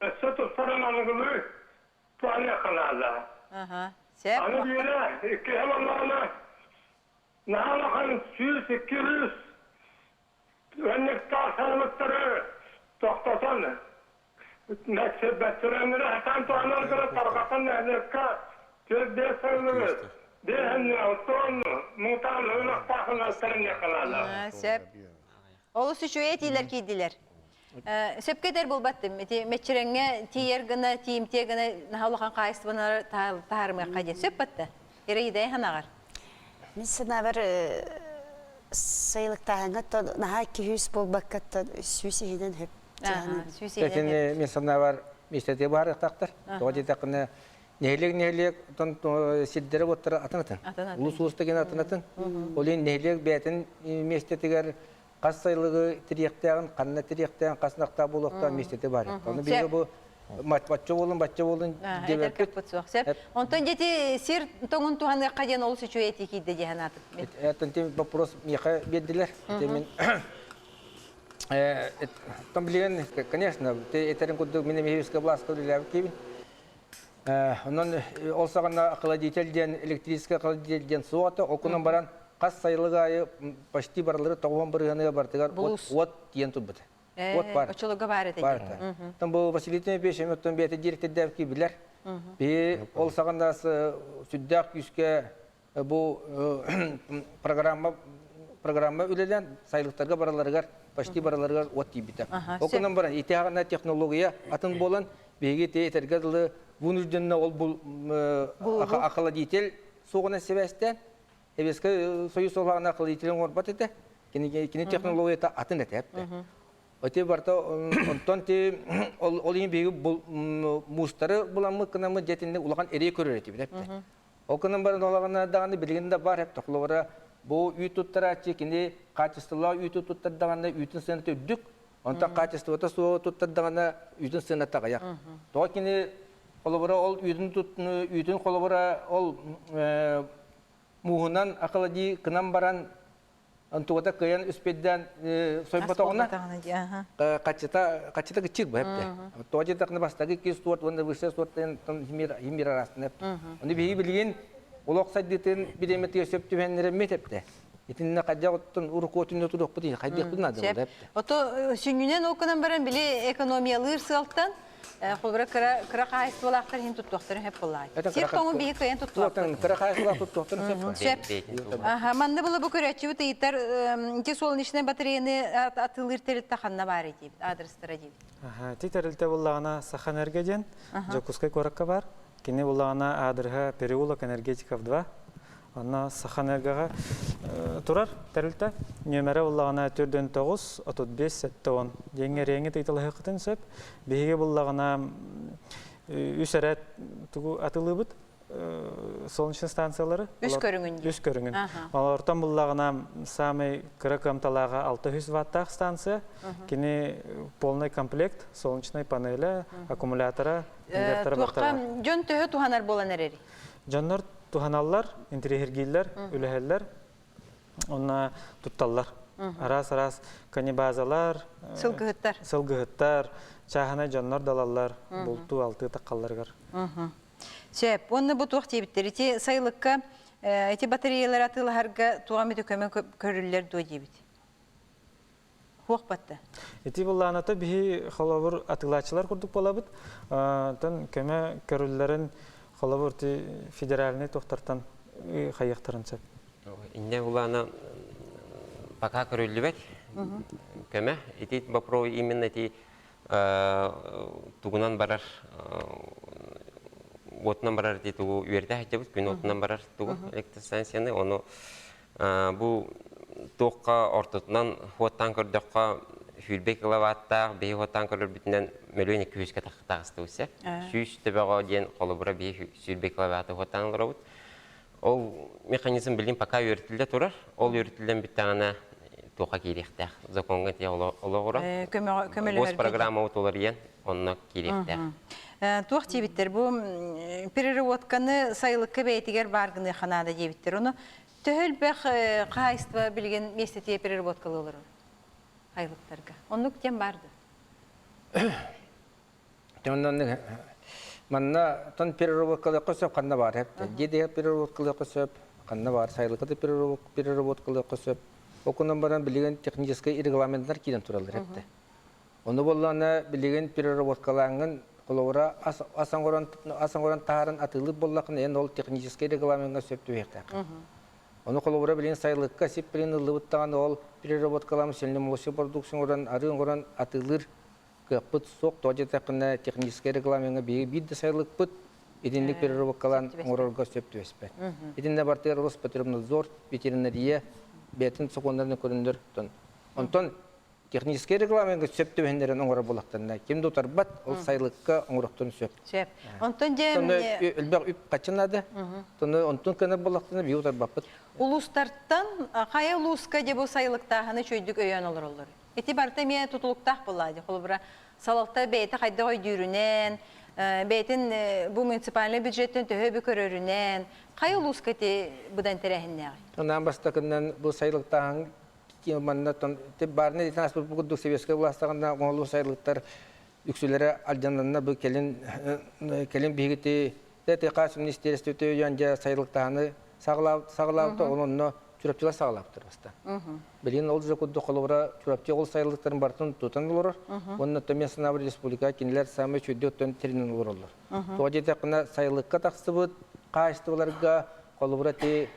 өссө тупсаран аныгылыы туһаныахха наада. Сөп. Аны биирэ иккиһэ буоллаҕына наһаа улахан 100-200 Өннүктээх сайылыктары тохтотон, бэччирэннэри сатаан туһанар гына тарҕатан нэһилиэккэ 4-5 сайылыгы биэһиннэ оттон муҥутаан ынахтаахына тэриниэххэ наада. Сөп. Олус үчүгэй этиилэр киирдилэр. Сөпкө этэр булбаттым. Ити мэччирэҥҥэ тиийэр гына, тиийимтиэ гына наһаа улахан хаһаайыстыбанары таһаарымыахха диэн. Сөп батта. Ираида ханаҕар. Мин санаабар сайылыктааһыҥҥа наһаа 200 буолбакка 100 иһинэн хөп. Итини мин санаабар миэстэтигэр баарыахтаахтар. Тоҕо диэтэххинэ нэһилиэк нэһилиэк отон сирдэрэ уоттара атын-атын. Улус улус деген атын-атын. Ол иһин нэһилиэк бэйэтин миэстэтигэр хас сайылыгы тириэхтээҕин, ханна тириэхтээҕин, хас ынахтаах буолуохтааҕын миэстэтэ баар. Ону биһиги бу бачча буолун, бачча буолун диэбэппит. суох. Сөп. Онтон дети сир тоҥун туһаныахха диэн олус үчүгэй этии киирдэ дии санаатым. Оттон тим вопрос миэхэ биэрдилэр. Мин Там билигин, конечно, этерин курдук мин эмиэ властка үлэлээбит киһибин. Онон ол саҕана холодитель диэн электрическэй холодитель диэн суох этэ. Ол гынан баран хас сайылык аайы почти барылары тоҕуһун бырыһыаныгар барытыгар уот тиийэн турбута. Уот баар. Оччолорго баар этэ. Баар этэ. Оттон бу Василий Тимофеевич эми оттон бэйэтэ дириэктэрдээбит билэр. Би ол саҕана сүрдээх күүскэ бу программа программа үлэлээн сайылыктарга бараларыгар почти бараларыгар уот тиийбитэ. Ол гынан баран ити аҕана технология атын буолан биһиги ити этэргэ дылы вынужденно ол бу охладитель суоҕунан сибээстээн Советскай Союз олаҕына охладитель оҥорбот этэ. Кини кини технологията атын этэ эптэ. Ити барыта онтон ти ол ол иһин биһиги муустары буламмыт гынаммыт дьэтинник улахан эрэй көрөр этибит эптэ. Ол гынан баран олаҕына даҕаны билигин да баар эп тохлобора бу үүт туттарааччы кини качестволаах үүтү туттардаҕына үүтүн сыаната үрдүк, онтон качествота суоҕу туттардаҕына үүтүн сыаната аҕыйах. Тоҕо кини холобура ол үүтүн үүтүн холобура ол мууһунан охлади гынан баран Онтугата кыайан үспүйдээн сойботоҕуна хаччыта хаччыта кыччыыр бу эпте. Тоҕо диэтэххинэ бастакы икки суорт уонна высший суорт химир араастан эпте. Ону биһиги билигин олох сайдыытын бириэмэтигэр сөп түбэһиннэрэммит эпте. Итиннэ хайдах оттон урукуотунна туруохпут хайдыахпыт наада буолла эпте. Ото сүнньүнэн ол гынан баран били экономиялыыр сыалтан Холобура кыра кыра хаһаайыстыбалаахтар иһин туттуохтарын сөп буоллаҕай. Сир тоҥун биһи кыайан туттуохпут. Кыра хаһаайыстыбалаах туттуохтарын сөп. Сөп. Аха, манна была бу көрөөччүбүт ыйытар ити солнечный батареяны атыылыыр тэрилтэ ханна баар диибит, адрестара диибит. Аха, ити тэрилтэ буллаҕына Сахаэнерго диэн Дьокуускай куоракка баар. Кини буллаҕына аадырыһа переулок Энергетиков 2. Онно Сахаэнергоҕа турар тэрилтэ. Нүөмэрэ буллаҕына 49 35 70 диэҥҥэ эриэҥҥит ыйыталаһыаххытын сөп. Биһиги буллаҕына үс эрэ тугу атылыыбыт. солнечный станциялары. Үс көрүҥүн. Үс көрүҥүн. Олортон буллаҕына самый кыра кыамталааҕа 600 ваттаах станция. Кини полный комплект, солнечный панеля, аккумулятора, инвертора Туохха дьон төһө туһанар буолан эрэр? Дьоннор туһаналлар, интириэһиргииллэр, үлэһэллэр, онно тутталлар. Араас-араас канибазалар, сылгыһыттар, сылгыһыттар, чааһынай дьоннор далаллар, бултуу алтыы таххалларыгар. Сөп. Уонна бу туох диэбиттэр? Ити сайылыкка ити батареялары атыылаһарга туох эмит көмө көрүллэр дуо диэбит. Хуох батта. Ити буллааната биһи холобур атыылааччылар курдук буолабыт. Тон көмө көрүллэрин холобур ти федеральный тохтартан хайыахтарын сөп. Инне булаана пока көрүллүбэт көмө. Ити вопрос именно ити тугунан барар уотунан барар ити тугу үөрдэ сылдьабыт күн уотунан барар тугу электростанцияны ону бу туохха ортотунан хуоттаан көрдөххө сүүрбэ киловаттаах биһи хуоттаан көрөрбүтүнэн мөлүөн икки сүүскэ таҕыстыбыт сэ сүүс төбөҕө диэн холобура биһи сүүрбэ киловатты хуоттаан олоробут Ол механизм билин пока үөрэтиллэ турар. Ол үөрэтиллэн бүттэҕинэ туохха киириэхтээх. Законҥа тиэ олоҕура. Госпрограмма уларыйан онно киириэхтээх. Туох диэбиттэр бу переработканы сайылыкка бэйэтигэр баар гыныаха наада диэбиттэр. Ону төһө элбэх хаһаайыстыба билигин миэстэтигэр переработкалыы олорор айылыктарга. Оннук диэн баар да? Онон манна тон переработкалыахха сөп ханна баар эптэ. Дьиэ переработкалыахха сөп, ханна баар сайылыкка да переработкалыахха сөп. Окунан баран билигин техническэй регламенттар киирэн тураллар эптэ. Ону боллаана билигин переработкалааҥҥын холобура ас оҥорон ас оҥорон таһааран атыылыыр буоллаххына эн ол техническэй регламеҥҥа сөп түбэһиэхтээх. Ону холобура билигин сайылыкка сип билин ыллыбыт даҕаны ол переработкалаам сельномолочный продукция оҥорон арыы оҥорон атыылыыр кыахпыт суох. Тоҕо диэтэххинэ, техническэй регламеҥҥа биһиги биир да сайылыкпыт итинник переработкалаан оҥорорго сөп түбэспэт. Итиннэ бартыгар Роспотребнадзор, ветеринария бэйэтин сокуоннарын көрүннэр. Онтон техническэй регламеҥҥа сөп түбэһиннэрэн оҥорор буоллахтарына, ким да утарбат, ол сайылыкка оҥоруохтарын сөп. Сөп. Онтон дьэ элбэх үп хаччы наада. Онтон көнөр буоллахтарына биһиги утарбаппыт. Улуустартан хайа улууска дьэ бу сайылыктааһыны үчүгэйдик өйөөн олороллор? Ити барыта эмиэ тутулуктаах буоллаа дии. Холобура, салалта бэйэтэ хайдах өйдүүрүнэн, бэйэтин бу муниципальнай бюджеттэн төһө үбү көрөрүнэн, хайа улууска ити быдан тэрээһиннээҕий? Анаан бастакынан бу сайылыктааһын манна баарына итин ааспыт курдук советскай властаҕына оҥоһуллубут сайылыктар үксүлэрэ алдьананна бу кэлин кэлин биһигити ТТК министиэристибэтэ өйөөн дьэ сайылыктааһыны саҕалаабыта ол онно Чурапчылар саҕалаабыттар бастаан. Билигин ол же курдук холобура Чурапчы ол сайылыктарын барытын тутан олорор. Уонна мен санаабар республика кинилэр самый чүйдү оттон тэринэн олороллор. Тоҕо диэтэххинэ сайылыкка тахсыбыт хаачыстыбаларга холобура ти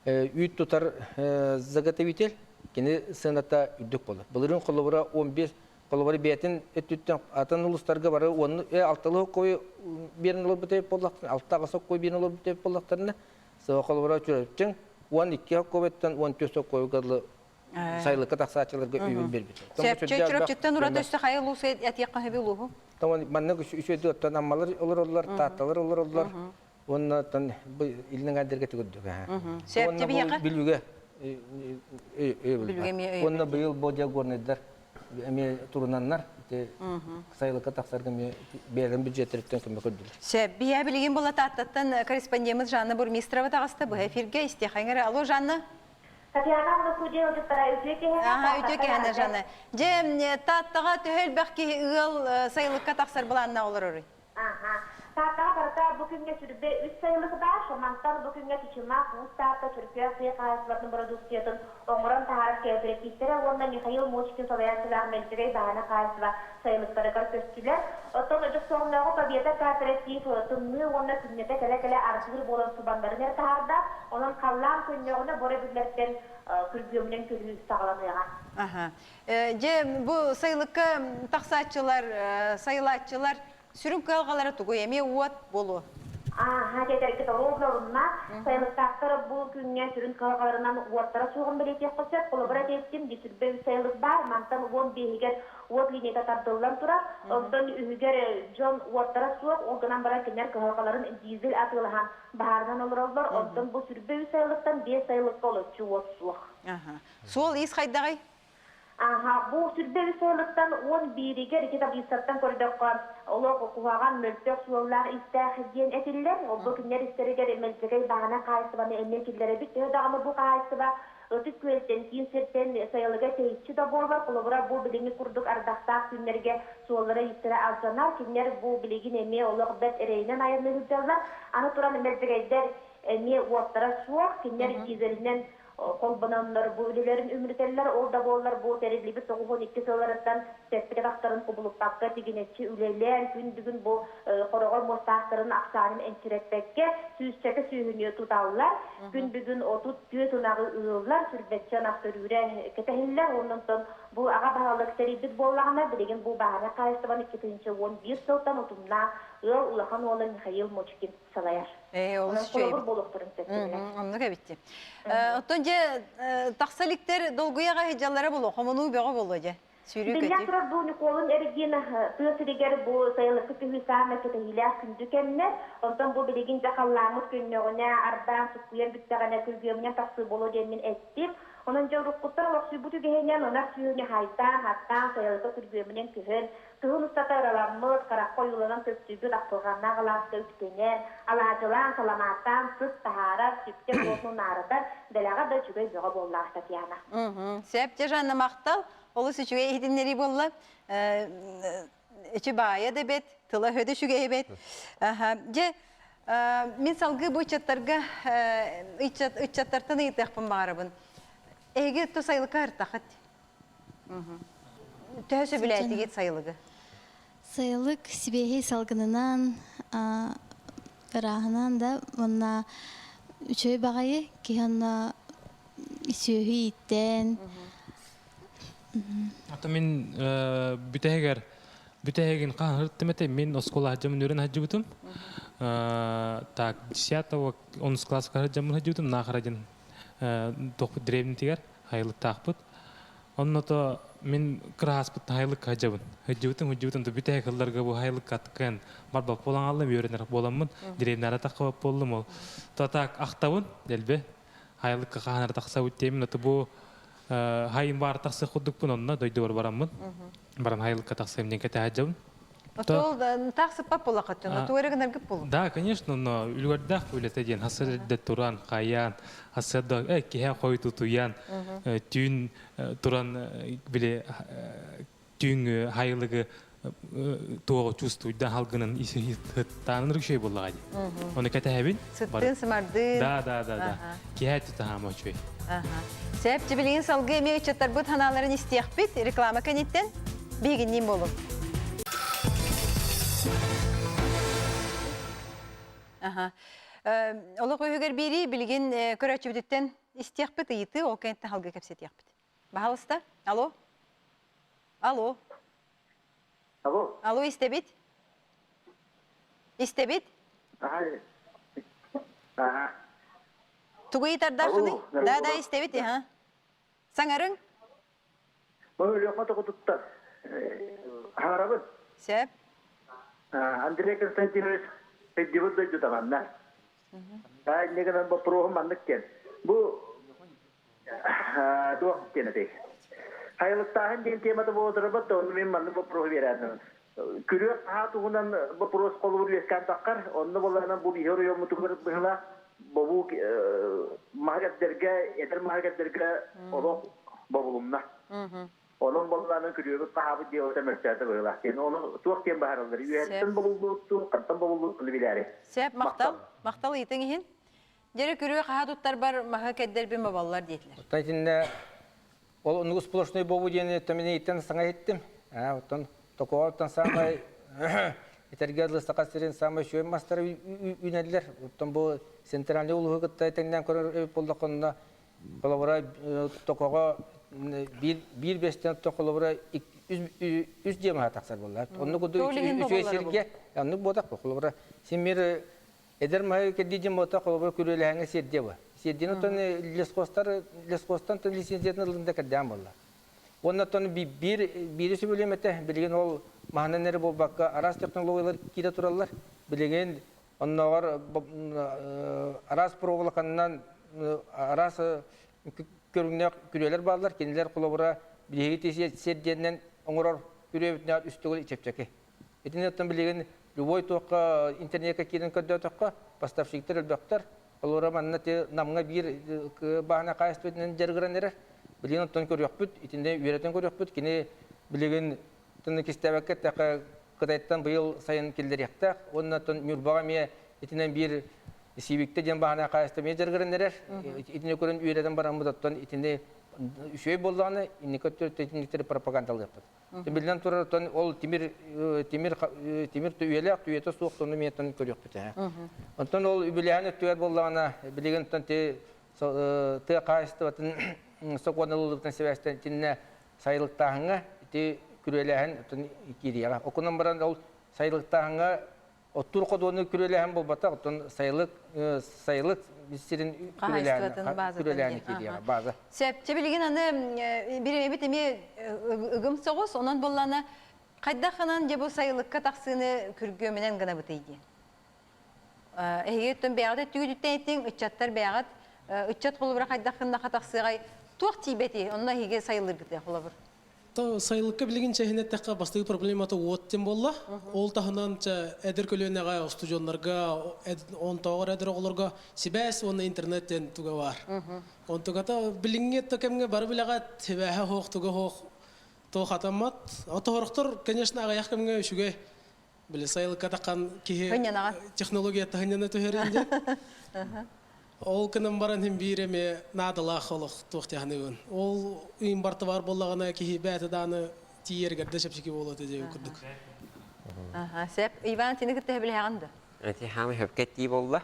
үүт тутар заготовитель кини сыаната үрдүк болар. Былырыын холобура 15 холобура бэйэтин өттүттэн атын улустарга бары уонну алталыы кой биэрин олорбут эбит буоллахтарына, алта аҕыс кой биэрин олорбут эбит буоллахтарына, Холобура Чурапчыҥ 12 соккуобуттан 14 соккуобуга дылы сайылыкка тахсааччыларга үбүн биэрбит. Чурапчыттан ураты өссө хайа улуус этиэххэ сөбүй улууһу? Маннык үчүгэй оттон Аммалар олороллор, Таатталар олороллор. Уонна оттон бу илин эҥэрдэргэ түгүрдүк. Сөп биһиэхэ? Бүлүүгэ Уонна быйыл бу горнайдар эмиэ турунаннар сайылыкка тахсарга эмиэ бэйэлэрин бюджеттериттэн көмө көрдүлэр. Сөп. Биһиэ билигин була Тааттаттан корреспондеммыт Жанна Бурмистрова таҕыста быһа эфиргэ истиэхэҥ эрэ. Алло, Жанна. Татьяна Анастасия ыалдьыттара үтүө киһи. Аха, үтүө киһи Жанна. Дьэ, Тааттаҕа төһө элбэх киһи ыал сайылыкка тахсар былааннаах олороруй? Аха. Тааттаҕа барыта бу күҥҥэ сүрбэ үс сайылык баар. Мантан бу күҥҥэ Чычымах, Уус Таатта, Чөркөөх тыа хаһаайыстыбатын бородууксуйатын оҥорон таһаарар кээпэрэтииптэрэ уонна Михаил Мочкин салайааччылаах Мэлдьэгэй баһаана хаһаайыстыба сайылыктарыгар көстүлэр. Оттон Дьохсоҕоннооҕу Победа кооператив тымныы уонна күннэтэ кэлэ-кэлэ ардыыр буолан субаннарын эрэ таһаарда. Онон халлаан көннөҕүнэ бу өрөбүллэртэн күргүөмүнэн көрүү саҕаланыаҕа. Аха. Дьэ, бу сайылыкка тахсааччылар, сайылааччылар сүрүн кыһалҕалара тугуй? Эмиэ уот буолуо. Ааһа дьэтэргэ торуобуларынна сайылыктаахтар бу күҥҥэ сүрүн кыһалҕаларынан уоттара суоҕун бэлиэтиэххэ сөп. Холобура этиэттим, сүрбэ үс сайылык баар, мантан 15-игэр уот линията тардыллан турар. Онтон үһүгэр дьон уоттара суох, ол гынан баран кинилэр кыһалҕаларын дизель атыылаһан баһаарынан олороллор. Онтон бу сүрбэ үс сайылыктан биэс сайылыкка олоччу уот суох. Суол ис хайдаҕый? Аха, бу сүрбэ үс сылыттан 11-игэр ити таблицаттан көрдөххө, олох куһаҕан, мөлтөх суоллаах истээх диэн этиллэр. Ол бу кинилэр истэригэр Мэлдьэкэй баһаана хаһаайыстыбаны эмиэ киллэрэбит. Төһө даҕаны бу хаһаайыстыба Ытык Күөлтэн, киин сиртэн сайылыга тэйиччи да буоллар, холобура, бу билиҥҥи курдук ардахтаах күннэргэ суоллара-иистэрэ алдьанар. Кинилэр бу билигин эмиэ олох бэрт эрэйинэн айанныы сылдьаллар. Аны туран мэлдьэгэйдэр эмиэ уоттара суох, кинилэр дизелинэн холбононнор бу үлэлэрин үмүрүтэллэр. Ол да буоллар бу тэриллибит 92 сылларыттан тэппит атахтарын кубулуппакка тигинэччи үлэлээн, күн бүгүн бу хороҕор муостаахтарын ахсаанын энчирэппэккэ сүүсчэкэ сүүһүнү туталлар. Күн бүгүн 34 ынаҕы ыыллар, сүрбэччэ ынах төрүүрэ кэтэһиллэр. Онон бу аҕа баһылык тэрийбит буоллаҕына, билигин бу бааһынай хаһаайыстыбаны 2011 сылтан утумнаах ыал улахан уола Михаил Мочкин салайар. Ээ, олус Онон холобур буолуохтарын сөп. Оннук эбитти. Оттон дьэ тахса иликтэр долгуйаҕа сылдьаллара буолуо, хомунуу бөҕө буолуо дьэ. Сүүрүү Биллэн көтүү. турар, бу Ньукуолун эргиэн тыа сиригэр бу сайылыкка түһүү саамай кэтэһиилээх күндү кэмнэр. Онтон бу билигин дьэ халлааммыт көннөҕүнэ, ардаан суккуйан бүттэҕинэ күргүөмүнэн тахсыы буолуо диэммин эттим. Онон дьэ уруккуттан олохсуйбут үгэһинэн ынах сүөһүнү хаайтаан, хаттаан, сайылыкка күргүөмүнэн көһөн, Кыһын устата ыраламмыт, харахха ойууланан көстүүбүт ахтылҕаннаах алааска үктэнэр, алаадьылаан, саламааттаан сыт таһаарар, сүптэ буруотун унаарытар, дэлэҕэ да үчүгэй бөҕө буоллаҕа Татьяна. Сөп, дьэ Жанна махтал. Олус үчүгэй иһитиннэрии буолла. Үчү баайа да бэт, тыла өһө да үчүгэй эбит. Дьэ, мин салгыы бу ыччаттарга ыччаттартан ыйытыахпын баҕарабын. Эһиги тус айылыкка ыртахыт. Төһө сөбүлээтигит сайылыгы? Сайылык сибиэһэй салгынынан, ырааһынан да уонна үчүгэй баҕайы киһи онно сүөһү ииттэн. Ата мин бүтэһигэр бүтэһигин хаһан ырыттым этэ мин оскуола сылдьаммын үөрэн сылдьыбытым. Так, 10 онус класска сылдьаммын сылдьыбытым Наахара диэн тохпут древнитигэр хайылыктаахпыт. Онното мин кыраһааспыттан хайылыкка сылдьабын. Сылдьыбытым, сылдьыбытым, бүтэһик сылларга бу хайылыкка аттыккан барбап буолан хааллым, үөрэнэр буоламмын, древнара таххыбат буоллум ол. То так ахтабын, дэлби, хайылыкка хаһан тахсабыт диэмин, ото бу хайын баар тахсых курдукпун онно дойдубар бараммын. Баран хайылыкка тахсыам диэн кэтэһэ сылдьабын. Отол тахсыппат буолахыттын, оту эрэ гынаргыт буолу. Да, конечно, но үлүгэрдээх үлэтэ диэн хасырда туран, хайаан, хасырда киһи хой тутуйан, түүн туран били түүн хайылыгы туоҕу чувствуйдан халгынын исыттаанын рүкшей буллаҕа дии. Оны кэтэһэбин. Сыттын, сымардын. Да, да, да, да. Киһи тутаһаама үчүгэй. Сеп, билигин салгыы эмиэ ыччаттарбыт ханааларын истиэхпит. Реклама кэнниттэн биһигинниин буолуҥ. Аха. Олох үһүгэр биэрии билигин көрөөччүбүтүттэн истиэхпит ыйытыы, ол кэнниттэн халгыы кэпсэтиэхпит. Баһалыста? Алло? Алло? Алло. Алло, истэбит? Истэбит? Ага. Тугу ыйытардааххыный? Да, да, истэбит, аха. Саҥарыҥ. Өлүөхмэ тоҕутуттан хаҥарабын. Сөп. Андрей Константинович өйдүбүт дойдута манна. Инньэ гынан боппуруоһум маннык диэн. Бу туох диэн этэй? Хайылыктааһын диэн темата буола турарбат да, онно мин маннык боппуруоһу биэрээдим. Күрүө хаһаа туһунан боппуруос холобур үөскээн таххар, онно буоллаҕына бу биһи оройуоммутугар быһыла бобуу маһы эдэр маһы олох бобулунна. Онон боллаанын күрүөбүт хаһаабыт диэ ота мөртөөтө быһыылаах диэн. Ону туох диэн баһараллар? Үөһэттэн бобуллубуттуу, хантан бобуллубут билээри. Сөп, махтал. Махтал ыйытыҥ иһин. Дьэрэ күрүө хаһаа туттарбар маһы кэрдэрбин боболлор диэтилэр. Оттон итиннэ ол оннук сплошной бобу диэни томинеиттэн саҥа иһиттим. Оттон токоортон саамай этэргэ дылы саха сирин саамай үчүгэй мастара үүнэллэр. Оттон бу центральный улууһу кытта тэҥнээн көрөр эбит буоллаххына, холобура токоҕо биир бэстэн холобура үс диэмаһа тахсар буолла. Оннук үчүгэй сиргэ оннук буотах холобура син мир. Эдэр маһы кэрдиидин бота холобур күрүөлэһэҥҥэ сиэрдиэ ба. Сиэрдиэн оттон лесхозтар лесхозтан тон лицензиятын ылында кэрдээн буолла. Уонна оттон биир биири сөбүлүөм этэ билигин ол маһынан эрэ буолбакка араас технологиялар киирэ тураллар. Билигин оннооҕор араас проволоканнан араас көрүҥнээх күрүөлэр бааллар. Кинилэр холобура биһиги сиэрдиэннэн оҥорор күрүөбүтүнээҕэр үс төгүл чэпчэки. Итини оттон билигин любой туохха интернекка киирэн көрдөөтөххө, поставщиктар элбэхтэр. Холобура манна ти Намҥа биир бааһына хаһаайыстыбатынан дьарыгыран эрэр. Билигин оттон көрүөхпүт, итиннэ үөрэтэн көрүөхпүт. Кини билигин кистээбэккэ эттэххэ, Кытайтан быйыл сайын киллэриэхтээх. Уонна оттон Ньурбаҕа эмиэ итинэн биир Сибиктэ диэн бааһынай хаһаайыстыба эмиэ дьарыгыран эрэр. Итини көрөн үөрэтэн бараммыт оттон итини үчүгэй буоллаҕына, инники өттүгэр итинниктэри пропагандалыахпыт. Биллэн турар, оттон ол тимир тимир тимир үйэлээх үйэтэ суох тону миэтэн көрүөхпүт ээ. Онтон ол үбүлээһин өттүгэр буоллаҕына, билигин оттон ти тыа хаһаайыстыбатын сокуон ылыллыбытын сибээстэн итиннэ сайылыктааһыҥҥа ити күрүөлээһин оттон киириэҕэ. Окунан баран ол сайылыктааһыҥҥа Оттуур ходуону күрүөлээһин буолбатах, оттон сайылык сайылык сирин күрүөлээһин киириэҕэ база. Сөп, чэ билигин аны бириэмэбит эмиэ ыгым соҕус, онон буоллаҕына хайдах гынан дьэ бу сайылыкка тахсыыны күргүөмүнэн гынабытый диэн. Эһиги оттон бэйэҕит өттүгүтүттэн этиҥ, ыччаттар бэйэҕит ыччат холобура хайдах гыннаха тахсыаҕай, туох тиийбэтий, онно эһиги сайылыыргытый холобур? Сайылыкка билигин чэһин эттэххэ бастакы проблемата уот диэн буолла. Ол таһынан эдэр көлүөнэҕэ устудьуоннарга, онтооҕор эдэр оҕолорго сибээс уонна интернет диэн туга баар. Онтугата билиҥҥи кэмҥэ бары билэҕэ сибээһэ суох, туга суох туох хатаммат. Оторохтор, конечно, аҕыйах кэмҥэ үчүгэй. Били сайылыкка таххан киһи технологията хынньана түһэрин диэн. Ол гынан баран иһин биир эмиэ наадалаах олох туох диэханыыбын. Ол ыйын барыта баар буоллаҕына киһи бэйэтэ даҕаны тиийэригэр да чэпчэки буолуо этэ диэбит курдук. Аха, сөп. Иван, сини кытта сөбүлэһэҕин да? Эти хаамы хөпкө этии буолла.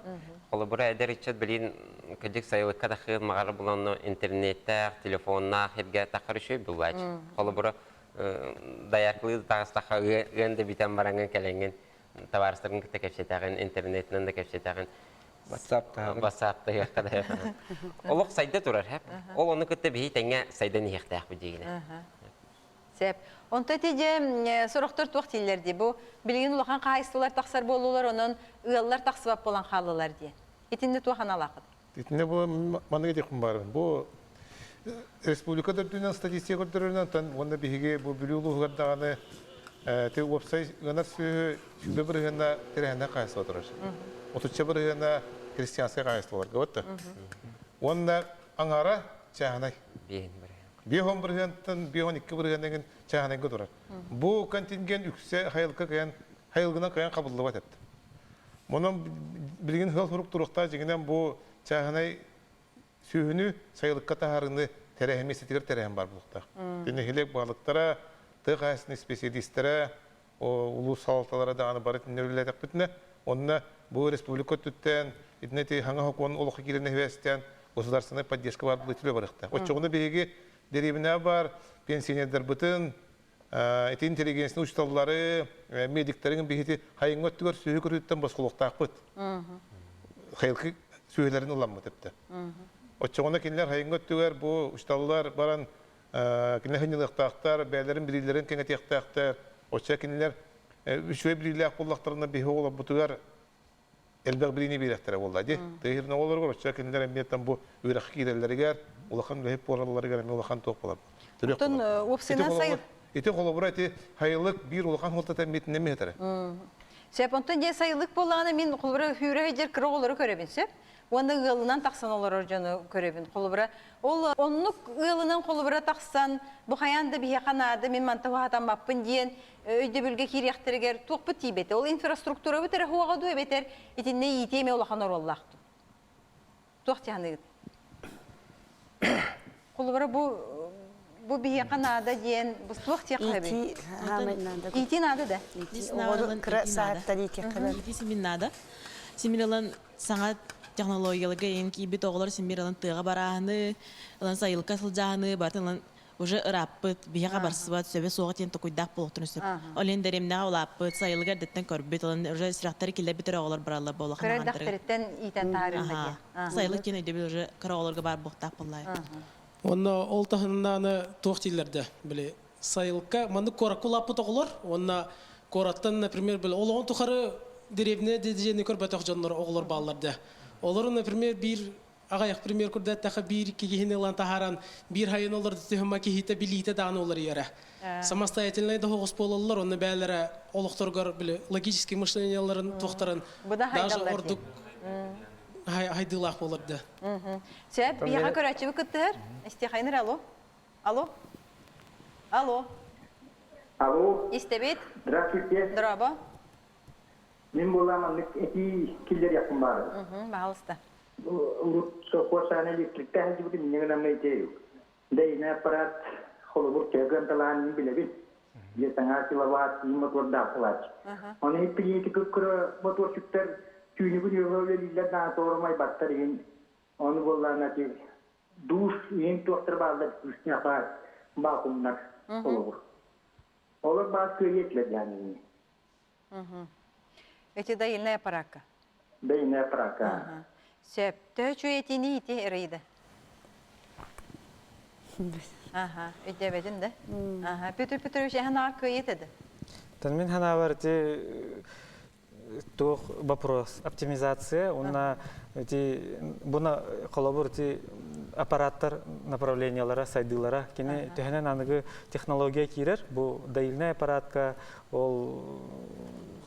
Холобура эдэр ыччат билин кыдьык сайылыкка тахыыр маҕар буланно интернеттээх, телефоннаах эргэ тахар үчүгэй буллаач. Холобура дайаркылыы таҕыстахха ыан да бүтэн бараҥҥын кэлэҥҥин табаарыстаргын кытта кэпсэтэҕин, интернетинэн да кэпсэтэҕин. WhatsApp таһаҕын. WhatsApp таһыахха да Олох сайда турар, хэп. Ол ону кытта биһи тэҥҥэ сайдан иһиэхтээхпит диигинэ. Сөп. Онто ити дьэ сорохтор туох дииллэр дии. Бу билигин улахан хаһаайыстыбалар тахсар буоллулар, онон ыаллар тахсыбат буолан хааллылар диэн. Итиннэ туох аналаахыт? Итиннэ бу маннык этиэхпин баарбын. Бу республика төрдүнэн статистика көрдөрөрүнэн тан уонна биһиги бу Бүлүү улууһугар даҕаны ти уопсай ыанар сүөһү 100 бырыһыана тирэһинэ хаһаайыстыба турар. Отучча бырыһыана крестьянскай хаһаайыстыбаларга вот. Уонна аҥара чааһынай. Биэһон бырыһыантан биэһон икки бырыһыан чааһынайга турар. Бу контингент үксэ хайылка кыйан хайылгынан кыйан хабыллыбат эт. Онон билигин ыал сурук туруохтаах дьиҥинэн бу чааһынай сүөһүнү сайылыкка таһаарыыны тэрээһин миэстэтигэр тэрээһин баар буолуохтаах. Нэһилиэк баһылыктара, тыа хаһаайыстыбатын исписэлиистэрэ, улуус салалталара даҕаны бары итиннэ үлэлээтэхпитинэ, онно бу республика өттүттэн итиннэ ити хаҥа сокуон олоххо киирэн эһибэстээн государственнай поддержка баар буолуо барыахтаах. Оччоҕуна биһиги дэриэбинэҕэ баар пенсионердарбытын Ити интеллигенцияны учууталлары, медиктэрин биһити хайыҥҥа өттүгэр сүөһү көрүүттэн босхолуохтаахпыт. Хайылкы сүөһүлэрин ыламмыт эптэ. Оччоҕуна кинилэр хайыҥҥа өттүгэр бу учууталлар баран кинилэр хынньылыахтаахтар, бэйэлэрин билиилэрин кэҥэтиэхтээхтэр. Оччо кинилэр үчүгэй билиилээх буоллахтарына биһи оҕолорбутугар элбэх билиини биэрэхтэрэ буолла дии. Тыа оҕолоругар оччо кинилэр эмиэ бу үөрэххэ киирэллэригэр, улахан үлэһит буолалларыгар эмиэ улахан туох буолар. Оттон уопсайынан сайыл Ити холобура ити хайылык биир улахан хуолтата эмиэтинэн миһэтэрэ. Сөп, онтон дьэ сайылык буоллаҕына мин холобура хүүрэ сылдьар кыра оҕолору көрөбүн сөп. Уонна ыалынан тахсан олорор дьону көрөбүн. Холобура, ол оннук ыалынан холобура тахсан, бу хайаан да биһиэхэ наада, мин манта уһаатаммаппын диэн өйдөбүлгэ киириэхтэригэр туохпут тиийбэтэ. Ол инфраструктурабыт эрэ суоҕа дуу эбэтэр итиннэ иитии эмиэ улахан оруоллаах дуу? Туох дьаһаныгыт? Холобура бу бу биһиэхэ наада диэн бу туох диэххэ эбий? Иитии наада да? Кыра сааттан иитиэххэ Иитии симин наада. Симир ылан саҥа технологияларга эйин киирбит оҕолор симир ылан тыаҕа барааһыны, ылан сайылыкка сылдьааһыны, барытын ылан. уже ырааппыт, биһиэхэ барсыбат, сөбө суоҕа диэн токуйдаах буолуохтарын сөп. Ол иһин дэриэбинэҕэ улааппыт, сайылыгар эрдэттэн көрбүт, онон уже сүрэхтэри киллэрбит эрэ оҕолор бараллар буолуох Кыра эрдэхтэриттэн иитэн таһаарыахха диэн. Сайылык диэн өйдөбүл уже кыра оҕолорго баар буолуохтаах буоллаҕа. Онно ол таһынан туох дииллэр да, били сайылыкка маннык куоракка улааппыт оҕолор уонна куораттан, например, били олоҕун тухары дэриэбинэ дьиэни көрбөтөх дьоннор оҕолор бааллар да. Олору, например, биир аҕыйах пример курдаттаха биир киһини ылан таһааран биир хайын олорду түһүмма киһитэ билиитэ даҕаны уларыйара. Самостоятельнай да оҕус буолаллар, онно бээлэрэ олохторугар били логический мышленияларын туохтарын даже ордук хайдыылаах буолар да. Сөп, биһиэхэ көрөөччүбүт кыттыһар. Истиэхэйин алло. Алло. Алло. Алло. Истэбит. Здравствуйте. Здорово. Мин буолаам маннык этии киллэриэхпин баарым. Пожалуйста. Урут совхоз электриктээх сылдьыбытым инньэ гынан ити дэйнэ аппарат холобур төһө кыамталаан мин билэбин. Дьиэ саҥа киловатт мотордаах буолааччы. Оны иппилиити кып-кыра моторчуктар түүнүгүн үөҕэ үлэлииллэр даҕаны тоҕо иһин ону буоллаҕына ити душ иһин туохтар бааллар күүстээх баар вакуумнар холобур. Олор баар кыайыа этилэр диэн Эти доильная аппаракка. Доильная аппаракка. Сөп. Төһө үчүгэй ити Ираида? Аха, өйдөөбөтүм да. Аха, Петр Петрович эһэн аҕа кыайыт эди. Тан мин ханабар ити туох вопрос оптимизация уонна ити буна холобур ити аппараттар направлениялара сайдыылара кини төһөнөн аныгы технология киирэр бу доильнай аппаратка ол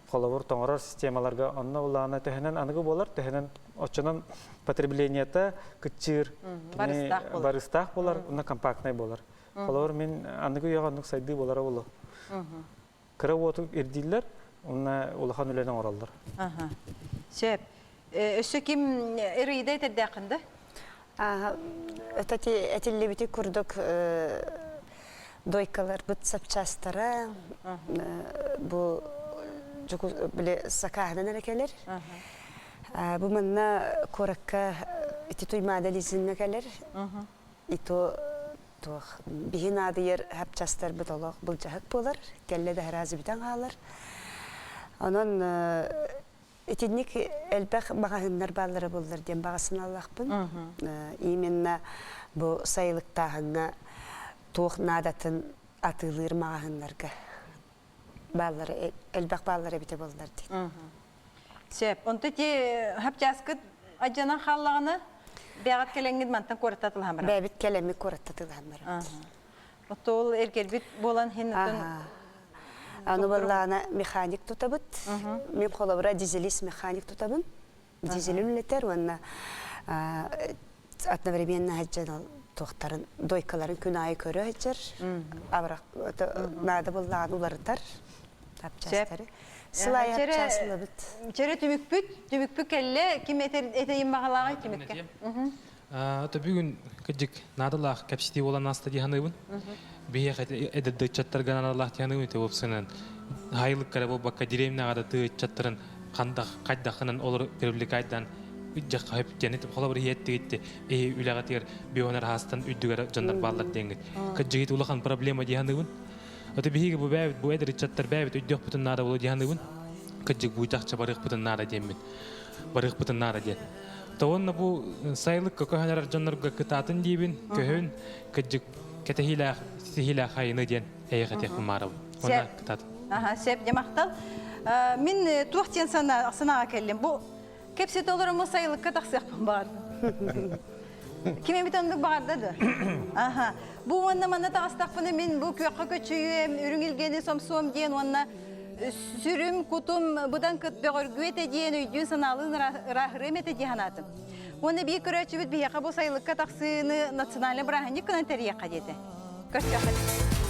холобур тоҥорор системаларга онно улаана төһөнөн аныгы буолар төһөнөн оччонон потреблениета кыччыыр кини барыстаах буолар уонна компактнай буолар холобур мин аныгы үйэҕэ оннук сайдыы буолара буолуо кыра уоту ирдииллэр уонна улахан үлэни оҥороллор. Сөп. Өссө ким Ираида этэрдээххин да? Эти этиллибити курдук дойкаларбыт сапчастара бу били сакааһынан эрэ кэлэр. Бу манна куоракка ити туймаада лизиҥҥэ кэлэр. Ито туох биһи наадыйар хапчастарбыт олох былдьаһык буолар, кэллэ да сразу бүтэн хаалар. Онон итинник элбэх маҕаһыыннар бааллара буоллар диэн баҕа санаалаахпын. Именно бу сайылыктааһыҥҥа туох наадатын атыылыыр маҕаһыыннарга бааллара элбэх бааллара эбитэ буоллар диэн. Сөп. Онто ити хапчааскыт адьанан хааллаҕына бэҕэт кэлэҥҥит мантан куораттатылаһан барар. Бэйэбит кэлэммит куораттатылаһан барабыт. Оттол эргэрбит буолан хин Аны буоллаана механик тутабыт. Мен холобура дизелист механик тутабын. Дизелин үлэтэр уонна одновременно сылдьан туохтарын дойкаларын күн аайы көрө сылдьар. Абырах наада буоллаҕына уларытар тапчастары. Сылайар часлабыт. Чэрэ түмүкпүт, түмүкпүт кэллэ. Ким этер этейин баҕалааҕый түмүккэ? То бүгүн кыдьык наадалаах кэпсэтии буолан ааста дии саныыбын. Биһиэхэ эдэр ыччаттарга наадалаах дии саныыбын ити уопсайынан хайылыкка эрэ буолбакка деревняҕа да тыа ыччаттарын хандах хайдахынан олор привлекайдан дьахха хөп диэн холобур иһиэттигитти эһи үлэҕитигэр бионар хаастан үрдүгэр дьоннор бааллар диэҥҥит. Кыдьыгит улахан проблема дии саныыбын. Аты биһиги бу бээбит бу эдэр ыччаттар бээбит өйдүөхпүтүн наада буолуо дии саныыбын. Кыдьык бу чахчы барыахпытын наада диэммин. Барыахпытын наада диэн. То уонна бу сайылыкка көһөн эрэр дьоннорго кытаатын диибин, көһүн, кыдьык кэтэһиилээх, ситиһиилээх айыны диэн эйиэхэ этиэхпин баарабын. Уонна кытаатын. Аха, сөп, дьэ махтал. Мин туох диэн санааҕа кэллим. Бу кэпсэтэ олороммун сайылыкка тахсыахпын баҕардым. Ким эмит оннук баҕарда да? Аха. Бу уонна манна таҕыстахпына мин бу күөххэ көчүйүөм, үрүҥ илгэни сомсуом диэн уонна сүрүм, кутум быдан кыт бөҕөргүө этэ диэн өйдүүн санаалыын ырааһырыам этэ дии санаатым. Уонна биир көрөөччүбүт биһиэхэ бу сайылыкка тахсыыны национальнай бырааһынньык гынан тэрийиэххэ диэтэ. Көрсүөххэ.